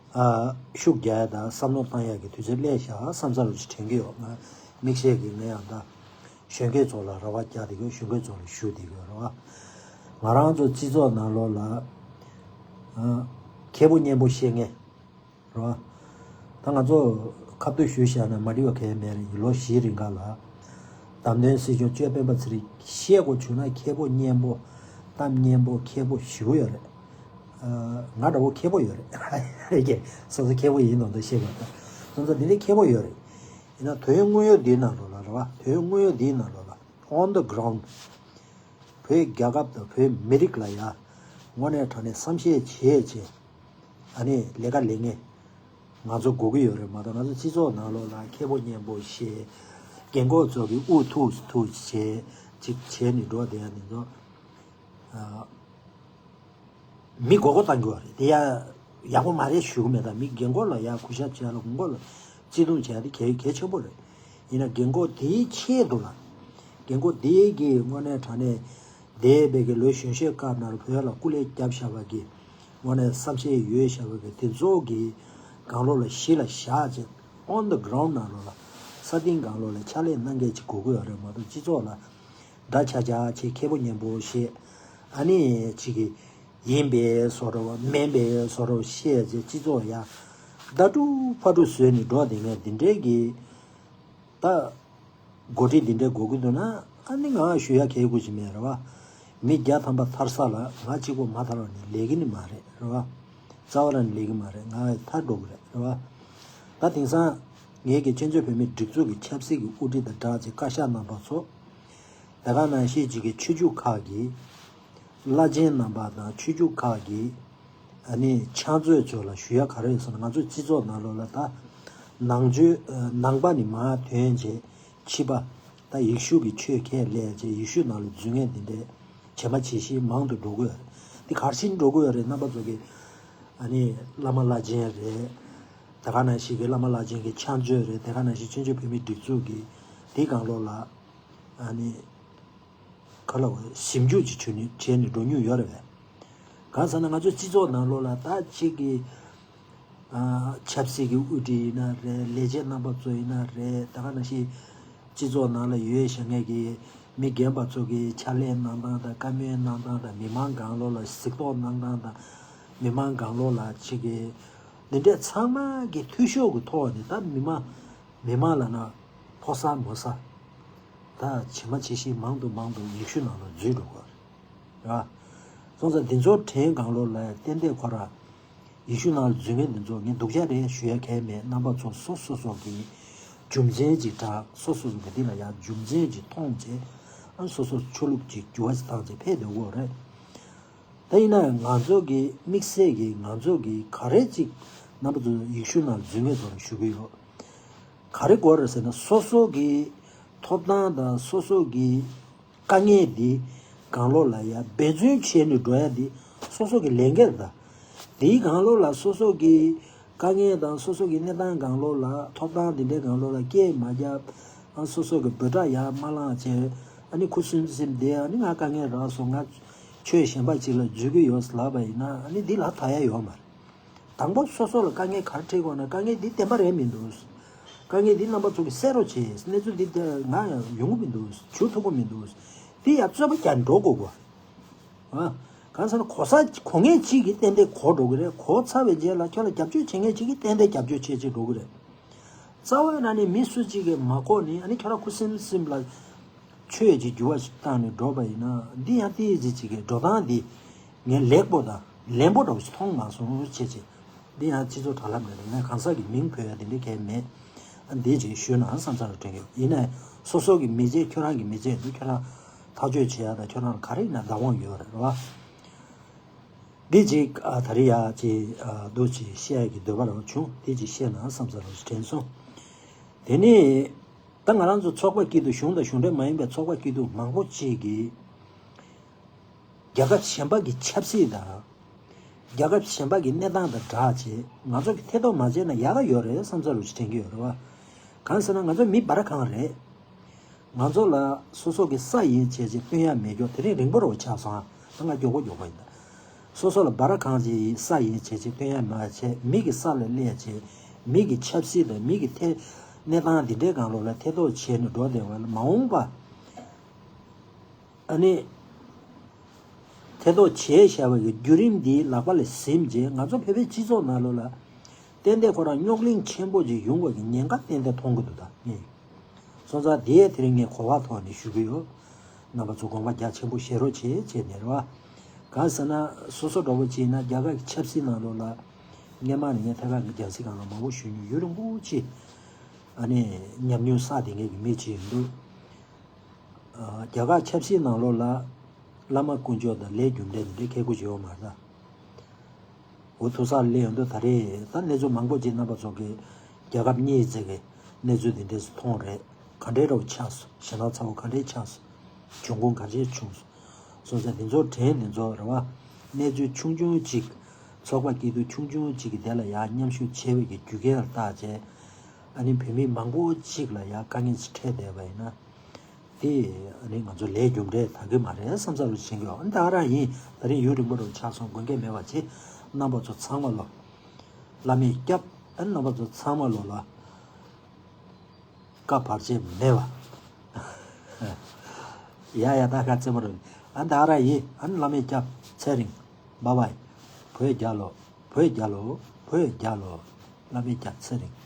ཨ་ཤུགས་རྒྱག་ཡ་དང་བསམ་བློ་བཏང་ཡ་གི་དུས་ཚོད་སླེབས་ཤག་བསམ་ས་རུ་ཅིག་དྲན་གྱི་ཡོད། ང་དམིགས་བསལ་གྱིས་ངས་ཡང་ད་གཞོན་སྐྱེས་ཚོ་ལ་རེ་བ་རྒྱག་བསྡད་ཡོད། གཞོན་སྐྱེས་ཚོ་ལ་ཞུ་བསྡད་ཡོད་རེད་བ། ང་རང་ཚོ་སྤྱི་ཚོགས་ནང་ལོགས་ལ་ཨ་མཁས་པོ་སྙན་པོ་བཤད་མཁན་རེད་བ། ད་ང་ཚོ་ཁ་བསྡུར་ཞུས་བཞག་ན་མ་འགྲིག་པ་གང་ཡང་མེད་རེད། ལོ་བཞིའི་རིང་ག་ལ་བདམས་ཐོན་སྲིད་སྐྱོང་ཅོ་སྤེན་པ་ཚེ་རིང་བཤད་དགོས་བྱུང་ན། མཁས་པོ་སྙན་པོ་གཏམ་སྙན་པོ་མཁས་པོ་ཞེ་པོ་ཡོད་རེད། ང་འདྲ་བོ་མཁས་པོ་ཡོད་རེད། སོ་སོ་མཁས་པོ་ཡིན་ནོ་འདུག་བཤད་པ་ད། སོང་ཙང་འདི་འདྲའི་མཁས་པོ་ཡོད་རེད། ཡིན་ན་དོན་དངོས་ཡོད་འདིའི་ནང་ལོགས་ལ་རེད་བ། དོན་དངོས་ཡོད་འདིའི་ནང་ལོགས་ལ། On the ground། བོད་རྒྱལ་ཁབ་དང་བོད་མི་རིགས་ལ་ཡ་དངོས་གནས་དྲང་གནས་བསམ་ཤེས་བྱས་བྱས། ཨ་ནི་ལས་ཀ་ལས་མཁན་ང་ཚོ་དགོས་ཀྱི་ཡོད་རེད་མ་གཏོགས། ང་ཚོ་སྤྱི་ཚོགས་ནང་ལོགས་ལ་མཁས་པོ་སྙན་པོ་བཤད། རྒན་གོག་ཚོ་གི་དབུ་ཐུག་ཐུག་བྱས་ཅིག་བྱས་ནས་འགྲོ་བསྡད་ཡ་འདི་ཚོ་ཨ། མི་མགོ་སྐོར་གཏོང་རྒྱུ་བ་རེད། དེ་ཡ་ཡག་པོ་མ་རེད་ཞུ་གི་མེད། ད་མི་རྒན་གོག་ལ་ཡ་གུས་ཞབས་བྱས་ལ་མགོ་སྐོར་ལ་བརྩི་མཐོང་བྱས་ཏེ་གལ་གལ་ཆེན་པོ་རེད། ཡིན་ན་རྒན་གོག་དེའི་ཆེད་དུ་ལ། རྒན་གོག་དེའི་གི་དངོས་གནས་དྲང་གནས་འདས་པའི་གི་ལོ་གཞོན་ཤོས་སྐབས་ནང་ལ་བོད་ལ་སྐུ་ལས་བརྒྱབ་བཞག་པ་གི་དངོས་གནས་བསམ་ཤེས་ཡོད་བཞག་པ་གི་དེ་ཚོ་གི་གང་ལོགས་ལ་གཞི་ལ་བཞག་བྱས། On the ground ནང་ལོགས་ལ་ས་སྟེང་གང་ལོགས་ལ་ཕྱག་ལས་གནང་མཁན་ཅིག་དགོས་ཀྱི་ཡོད་རེད་མ་གཏོགས། སྤྱི་ཚོགས་ལ་འདྲ་ཆགས་ཆགས་བྱས། མཁས་པོ་སྙན་པོ་བཤད། ཨ་ནི་ཅིག་གི་ཡིན་པའི་བཟོ་འདྲ་བ་མིན་པའི་བཟོ་འདྲ་བ་བཤད་བྱས། སྤྱི་ཚོགས་ཡ་ཟླ་དྲུག་ཕ་དྲུག་བཟོས་ནས་འགྲོ་བསྡད་མཁན་འདི་འདྲའི་གི་ད་འགོ་ཁྲིད་འདི་འདྲའི་དགོས་ཀྱི་འདུག་ན། ཨ་ནི་ང་ཞུ་ཡ་གལ་དགོས་ཀྱི་མེད་རེད་བ། མི་བརྒྱ་ཐམ་པ་ཐར་ས་ལ་ང་གཅིག་པོ་མ་ཐར་བ་ནི་ལས་ཀྱི་ནི་མ་རེད། རེད་བ། རྩ་བ་རང་ལས་ཀྱི་མ་རེད། ང་ཐར་འགྲོ་གི་རེད། རེད་བ། ད་དེང་སང་ངེད་ཀྱི་བཙན་བྱོལ་བོད་མིའི་སྒྲིག་འཛུགས་ཀྱི་ཆབ་སྲིད་ཀྱི་དབུ་ཁྲིད་དང་སྦྲགས་ཀྱི་བཀའ་ཤག་རྣམ་པ་ཚོ། དེ་ག་ནང་བཞིན་གཅིག་གི་ཆོས་བརྒྱུད་ཁག་གི་བླ་ཆེན་རྣམ་པ་དང་། ཆོས་བརྒྱུད་ཁག་གི་ཨ་ནི་ཕྱག་མཛོད་ཚོ་ལ་ཞུ་ཡ་ག་རེ་ཡོད་ཟེར་ན། ང་ཚོ་སྤྱི་ཚོགས་ནང་ལོགས་ལ་ད་ནང་ཆོས་ནང་པ་ནས་མར་ཐོན་བྱས་ཕྱི་པ། ད་ཡེ་ཤུ་གི་ཆོས་ཁས་ལེན་བྱས་ཡེ་ཤུ་ནང་ལ་འཛུལ་མཁན་འདི་འདྲའི་བྱེ་མ་བྱེ་ཤིང་མང་དུ་འགྲོ་གི་ཡོད་རེད། འདི་ག་རེ་བྱས་འགྲོ་གི་ཡོད་རེད། རྣམ་པ་ཚོ་གི་ཨ་ནི་བླ་མ་བླ་ཆེན་རེད། དེ་ག་ནང་བཞིན་གི་བླ་མ་བླ་ཆེན་གི་ཕྱག་མཛོད་རེད། དེ་ག་ནང་བཞིན་བཙན་བྱོལ་བོད་མིའི་སྒྲིག་འཛུགས་གི་དེའི་སྒང་ལོགས་ལ་ཨ་ནི་ག་ལ་བ་ཞིབ་འཇུག་ཅིག་བྱས་ནས་བྱས་ནས་འགྲོ་མྱོང་ཡོད་རེད་པས། གང་ཟེར་ན་ང་ཚོའི་སྤྱི་ཚོགས་ནང་ལོགས་ལ་ད་ཅིག་གི་ཨ་ཆབ་སྲིད་ཀྱི་དབུ་ཁྲིད་ཡིན་ན་རེད། ལས་བྱེད་རྣམ་པ་ཚོ་ཡིན་ན་རེད། ད་ག་ནང་བཞིན་སྤྱི་ཚོགས་ནང་ལ་ཡོད་བཞག་མཁན་གྱི་མི་རྒན་པ་ཚོ་གི་ཕྱག་ལས་གནང་སྟངས་དང་། བཀའ་མོལ་གནང་སྟངས་དང་། མི་མང་སྒང་ལོགས་ལ་གཟིགས་རྟོག་གནང་སྟངས་དང་། མི་མང་སྒང་ལོགས་ལ་ཅིག་གི་འདི་འདྲས་ཚང་མ་གི་འཐུས་ཤོར་གྱི་ཐོག་ནས་ད་མི་མང་མི་མང་ལབ་ན་ཕོ་གསར་མོ་གསར་ད་བྱེ་མ་བྱེ་ཤིང་མང་དུ་མང་དུ་ཡེ་ཤུ་ནང་ལ་འཛུལ་འགྲོ་གི་རེད། རེད་བ། སོང་ཙང་འདི་ཚོ་དྲན་སྒང་ལོགས་ལ་ཏན་ཏན་ཁོ་ར་ཡེ་ཤུ་ནང་ལ་འཛུལ་མཁན་འདི་ཚོ་ངས་སྡུག་ཅག་རེད་ཞུ་ཡ་གང་ཡང་མེད། རྣམ་པ་ཚོ་སོ་སོ་སོ་གི་རྒྱུ་མཚན་ཅིག་དྲངས། སོ་སོ་སོ་གི་འདི་ལ་ཡ་རྒྱུ་མཚན་ཅིག་མཐོང་བྱས། ཨ་སོ་སོ་ཆོས་ལུགས་ཅིག་འགྱུར་བ་ཅིག་བཏང་བྱས་ཕེབས་སྡོད་དགོས་རེད། ད་ཡིན་ན་ང་ཚོ་གི་དམིགས་བསལ་གྱི་ང་ཚོ་གི་ག་རེ་ཅིག་རྣམ་པ་ཚོ་ཡེ་ཤུ་ནང་ལ་འཛུལ་མཁན་ཚོ་ལ་ཞུ་གི་ཡོད། ག་རེ་དགོས་རེད་ཟེར་ན་སོ་སོ་གི་ཐོབ་ཐང་དང་སོ་སོ་གི་དཀའ་ངལ་འདི་སྒང་ལོགས་ལ་ཡ་འབད་བརྩོན་བྱས་ནས་འགྲོ་ཡ་འདི་སོ་སོ་གི་ལས་འགན་རེད། ད་འདིའི་སྒང་ལོགས་ལ་སོ་སོ་གི་དཀའ་ངལ་དང་སོ་སོ་གི་གནས་སྟངས་སྒང་ལོགས་ལ་ཐོབ་ཐང་འདི་འདྲའི་སྒང་ལོགས་ལ་སྐད་མ་རྒྱབ། ཨ་སོ་སོ་གི་འབོད་སྒྲ་ཡར་མ་བསླངས་བྱས། ཨ་ནི་ཁུ་སིམ་སིམ་བསྡད། ཨ་ནི་ང་དཀའ་ངལ་རག་སོང་། ང་ཆོས་གཞན་པ་ཅིག་ལ་འཛུལ་གི་ཡོད་ལབ་པ་ཡིན་ན་ཨ་ནི་འདི་ལ་ཐར་ཡ་ཡོད་མ་རེད། དང་པོ་སོ་སོ་ལ་དཀའ་ངལ་ག་རེ་འཕྲད་དགོས་ན་དཀའ་ངལ་འདི་བདེན་པ་རེད་མི་འདུག་དཀའ་ངལ་འདི་རྣམ་པ་ཚོ་གིས་སེལ་རོགས་བྱེད། གནས་ཚུལ་འདི་ང་ཡང་ཡོང་གི་མི་འདུག་འཇུ་ཐུབ་ཀྱི་མི་འདུག་འདི་ཡང་རྩོད་པ་རྒྱག་འགྲོ་དགོས་གོ། ཨ། གང་ཟེར་ན་གོ་ས་གོ་མཁན་གཅིག་གིས་ཏན་ཏན་གོ་འགྲོ་གི་རེད། གོ་ཚར་བའི་རྗེས་ལ་ཁྱོད་ལ་རྒྱབ་སྐྱོར་བྱེད་མཁན་གཅིག་གིས་ཏན་ཏན་རྒྱབ་སྐྱོར་བྱེད་བྱེད་འགྲོ་གི་རེད། རྩ་བ་ནས་ནི་མི་སུ་གཅིག་གིས་མ་གོ་ནི་ཨ་ནི་ཁྱོད་རང་ཁུ་སིམ་སིམ་ལ་ཆོས་ཀྱི་འགྱུར་བ་ཞིག་བཏང་ནས་འགྲོ་བ་ཡིན་ན། འདི་ཡང་ཏི་ཡི་ཅིག་གི་འགྲོ་སྟངས་འདི་ངས་ལེགས་པོ་དང་ལན་པོ་འདྲ་བོ་ཞིག་མཐོང་མ་སོང་བྱས་བྱས། འདི་ཡང་སྤྱི་ཚོགས་དྲ་ལམ་ནས་ངས་གང་ཟག་གི་མིང་འབོད་ཡ་དེ་འདྲ་གང་ཡང་མེད། ཨ་འདི་ཅིག་ཞུས་ན་བསམ་ཚར་དྲན་གྱི་ཡོད། ཡིན་ནའི་སོ་སོ་གི་མི་ཚེ་ཁྱོད་རང་གི་མི་ཚེ་འདི་ཁྱོད་རང་ཐག་གཅོད་བྱེད་ཡ་དང་ཁྱོད་རང་ལ་ག་རེ་ཡིན་ན་བདག་དབང་ཡོད་རེད་བ། འདི་ཅིག་ཨ་ད་རེས་ཡ་ཅིག་ཨ་འདུག་ཅིག་བཤད་ཡ་གི་འདོད་པ་རང་བྱུང་། འདི་ཅིག་བཤད་ན་བསམ་ཚར་རོགས་ཞེས་དྲན་སོང་། དེ་ནས་ད་ང་རང་ཚོ་ཚོགས་པ་སྐྱིད་སྡུག་གཞུང་དང་གཞུང་འབྲེལ་མ་ཡིན་པའི་ཚོགས་པ་སྐྱིད་སྡུག་མང་པོ་ཅིག་གིས་རྒྱལ་ཁབ་གཞན་པ་གི་ཆབ་སྲིད་དང་རྒྱལ་ཁབ་གཞན་པ་གི་གནས་སྟངས་དང་སྦྲགས་བྱས་ང་ཚོ་གི་ཐེ་གཏོགས་མ་བྱས་ན་ཡག་ག་ཡོད་རེད་བསམ་ཚར་རོགས་ཞེས་དྲན་གྱི་ཡོད་རེད་བ། གང་ཟེར་ན་ང་ཚོ་མི་སྦར་ཁང་རེད། ང་ཚོ་ལ་སོ་སོ་གི་ས་ཡིན་བྱས་ཅིག་སྟོན་ཡ་མེད་རྒྱུ་དེ་རིང་རིང་པོ་རུ་ཆགས་སོང་ཨ། ད་ང་མགྱོགས་པོ་མགྱོགས་པོ་ཡིན་ད། སོ་སོ་ལ་སྦར་ཁང་ཅིག་ས་ཡིན་བྱས་ཅིག་སྟོན་ཡ་མ་བྱས། མི་གི་ས་ལ་སླེབས་བྱས་མི་གི་ཆབ་སྲིད་དང་མི་གི་ཐད་གནས་སྟངས་འདི་འདྲའི་སྒང་ལོགས་ལ་ཐེ་གཏོགས་བྱས་ནས་འགྲོ་བསྡད་པ་ལ་མ་འོངས་པ་ཨ་ནི་ཐེ་གཏོགས་བྱས་བཞག་པ་གི་བརྒྱུད་རིམ་འདི་ལག་པ་ལ་ཟིན་རྗེས་ང་ཚོ་བོད་པའི་སྤྱི་ཚོགས་ནང་ལོགས་ལ་ཏན་ཏན་ཁོ་རང་རྙོག་གླེང་ཆེན་པོ་ཅིག་ཡོང་བ་གི་ཉེན་ཁ་ཏན་ཏན་མཐོང་གི་འདུག་ད་ངས། སོང་ཙང་དེ་དེ་རིང་ངས་གོ་བ་ཐོག་ནས་ཞུ་གི་ཡོད། རྣམ་པ་ཚོ་དགོངས་པ་རྒྱ་ཆེན་པོ་བཞེས་རོགས་བྱེད་བྱས་ནས་རེད་བ། གང་ཟེར་ན་སོ་སོ་འདྲ་བོ་ཅིག་ཡིན་ན་རྒྱ་གར་གྱི་ཆབ་སྲིད་ནང་ལོགས་ལ་སྔས་མ་ནས་ངས་ཐད་ཀར་གྱི་རྒྱང་སྲིང་སྒང་ལ་མང་པོ་ཞུས་མྱོང་། ཡུན་རིང་པོ་ཅིག་ཨ་ནི་ཉམས་མྱོང་བསགས་བསྡད་མཁན་གྱི་མི་ཅིག་ཡིན་དུས། རྒྱ་གར་ཆབ་སྲིད་ནང་ལོགས་ལ་བླ་མ་དཀོན་མཆོག་དང་ལས་རྒྱུ་འབྲས་འདི་འདྲའི་ཁལ་ཁུ་ཅིག་ཡོད་མ་རེད་ད། འོ་ཐུག་སར་སླེབས་ཡོང་དུས་ད་རེས་ད་གནས་ཚུལ་མང་པོ་ཅིག་རྣམ་པ་ཚོ་གིས་རྒྱལ་ཁབ་གཉིས་ཙམ་གྱི་གནས་ཚུལ་འདི་འདྲས་སུ་མཐོང་རེད། ག་འདྲའི་འདྲ་བོ་ཆགས་སོང་། ཞེད་སྣང་ཚ་བོ་ག་འདྲའི་ཆགས་སོང་། འབྱུང་ཁུངས་ག་འདྲའི་བྱུང་སོང་། སོང་ཙང་འདི་ཚོ་དྲན་འདི་ཚོ་རེད་བ། གནས་ཚུལ་ཆུང་ཆུང་ཅིག་ཚོགས་པ་སྐྱིད་སྡུག་ཆུང་ཆུང་ཅིག་གི་དེ་ལ་ཡང་མཉམ་ཞུགས་བྱས་པའི་གི་རྒྱུ་རྐྱེན་ལ་བརྟག་བྱས། ཨ་ནི་བོད་མི་མང་པོ་ཅིག་ལ་ཡང་དཀའ་ངལ་ཅིག་འཕྲད་བསྡད་པ་ཡིན་ན། དེ་ཨ་ནི་ང་ཚོ་ལས་རྒྱུ་འབྲས་དག་གི་མ་རེད་བསམ་ས་རུ་ཕྱིན་གི་ཡོད། ཨ་ནི་ད་ག་རང་ཡིན། ད་རིང་ཡུན་རིང་པོ་རུ་ཆགས་སོང་། དགོས་འགལ་མེད་པ་བྱེད། རྣམ་པ་ཚོ་ཚང་མ་ལོ། བླ་མས་སྐྱབས། ཨ་ནི་རྣམ་པ་ཚོ་ཚང་མ་ལོ་ལ་བཀའ་བར་ཆད་མེད་པ། ཡ་ཡ་ད་ག་རྩེ་མོ་རུ། ཨ་ནི་ད་ག་རང་ཡིན། ཨ་ནི་བླ་མས་སྐྱབས། ཚེ་རིང་། བཱའི་བཱའི། བོད་རྒྱལ་ལོ། བོད་རྒྱལ་ལོ། བོད་རྒྱལ་ལོ། བླ་མས་སྐྱབས། ཚེ་རིང་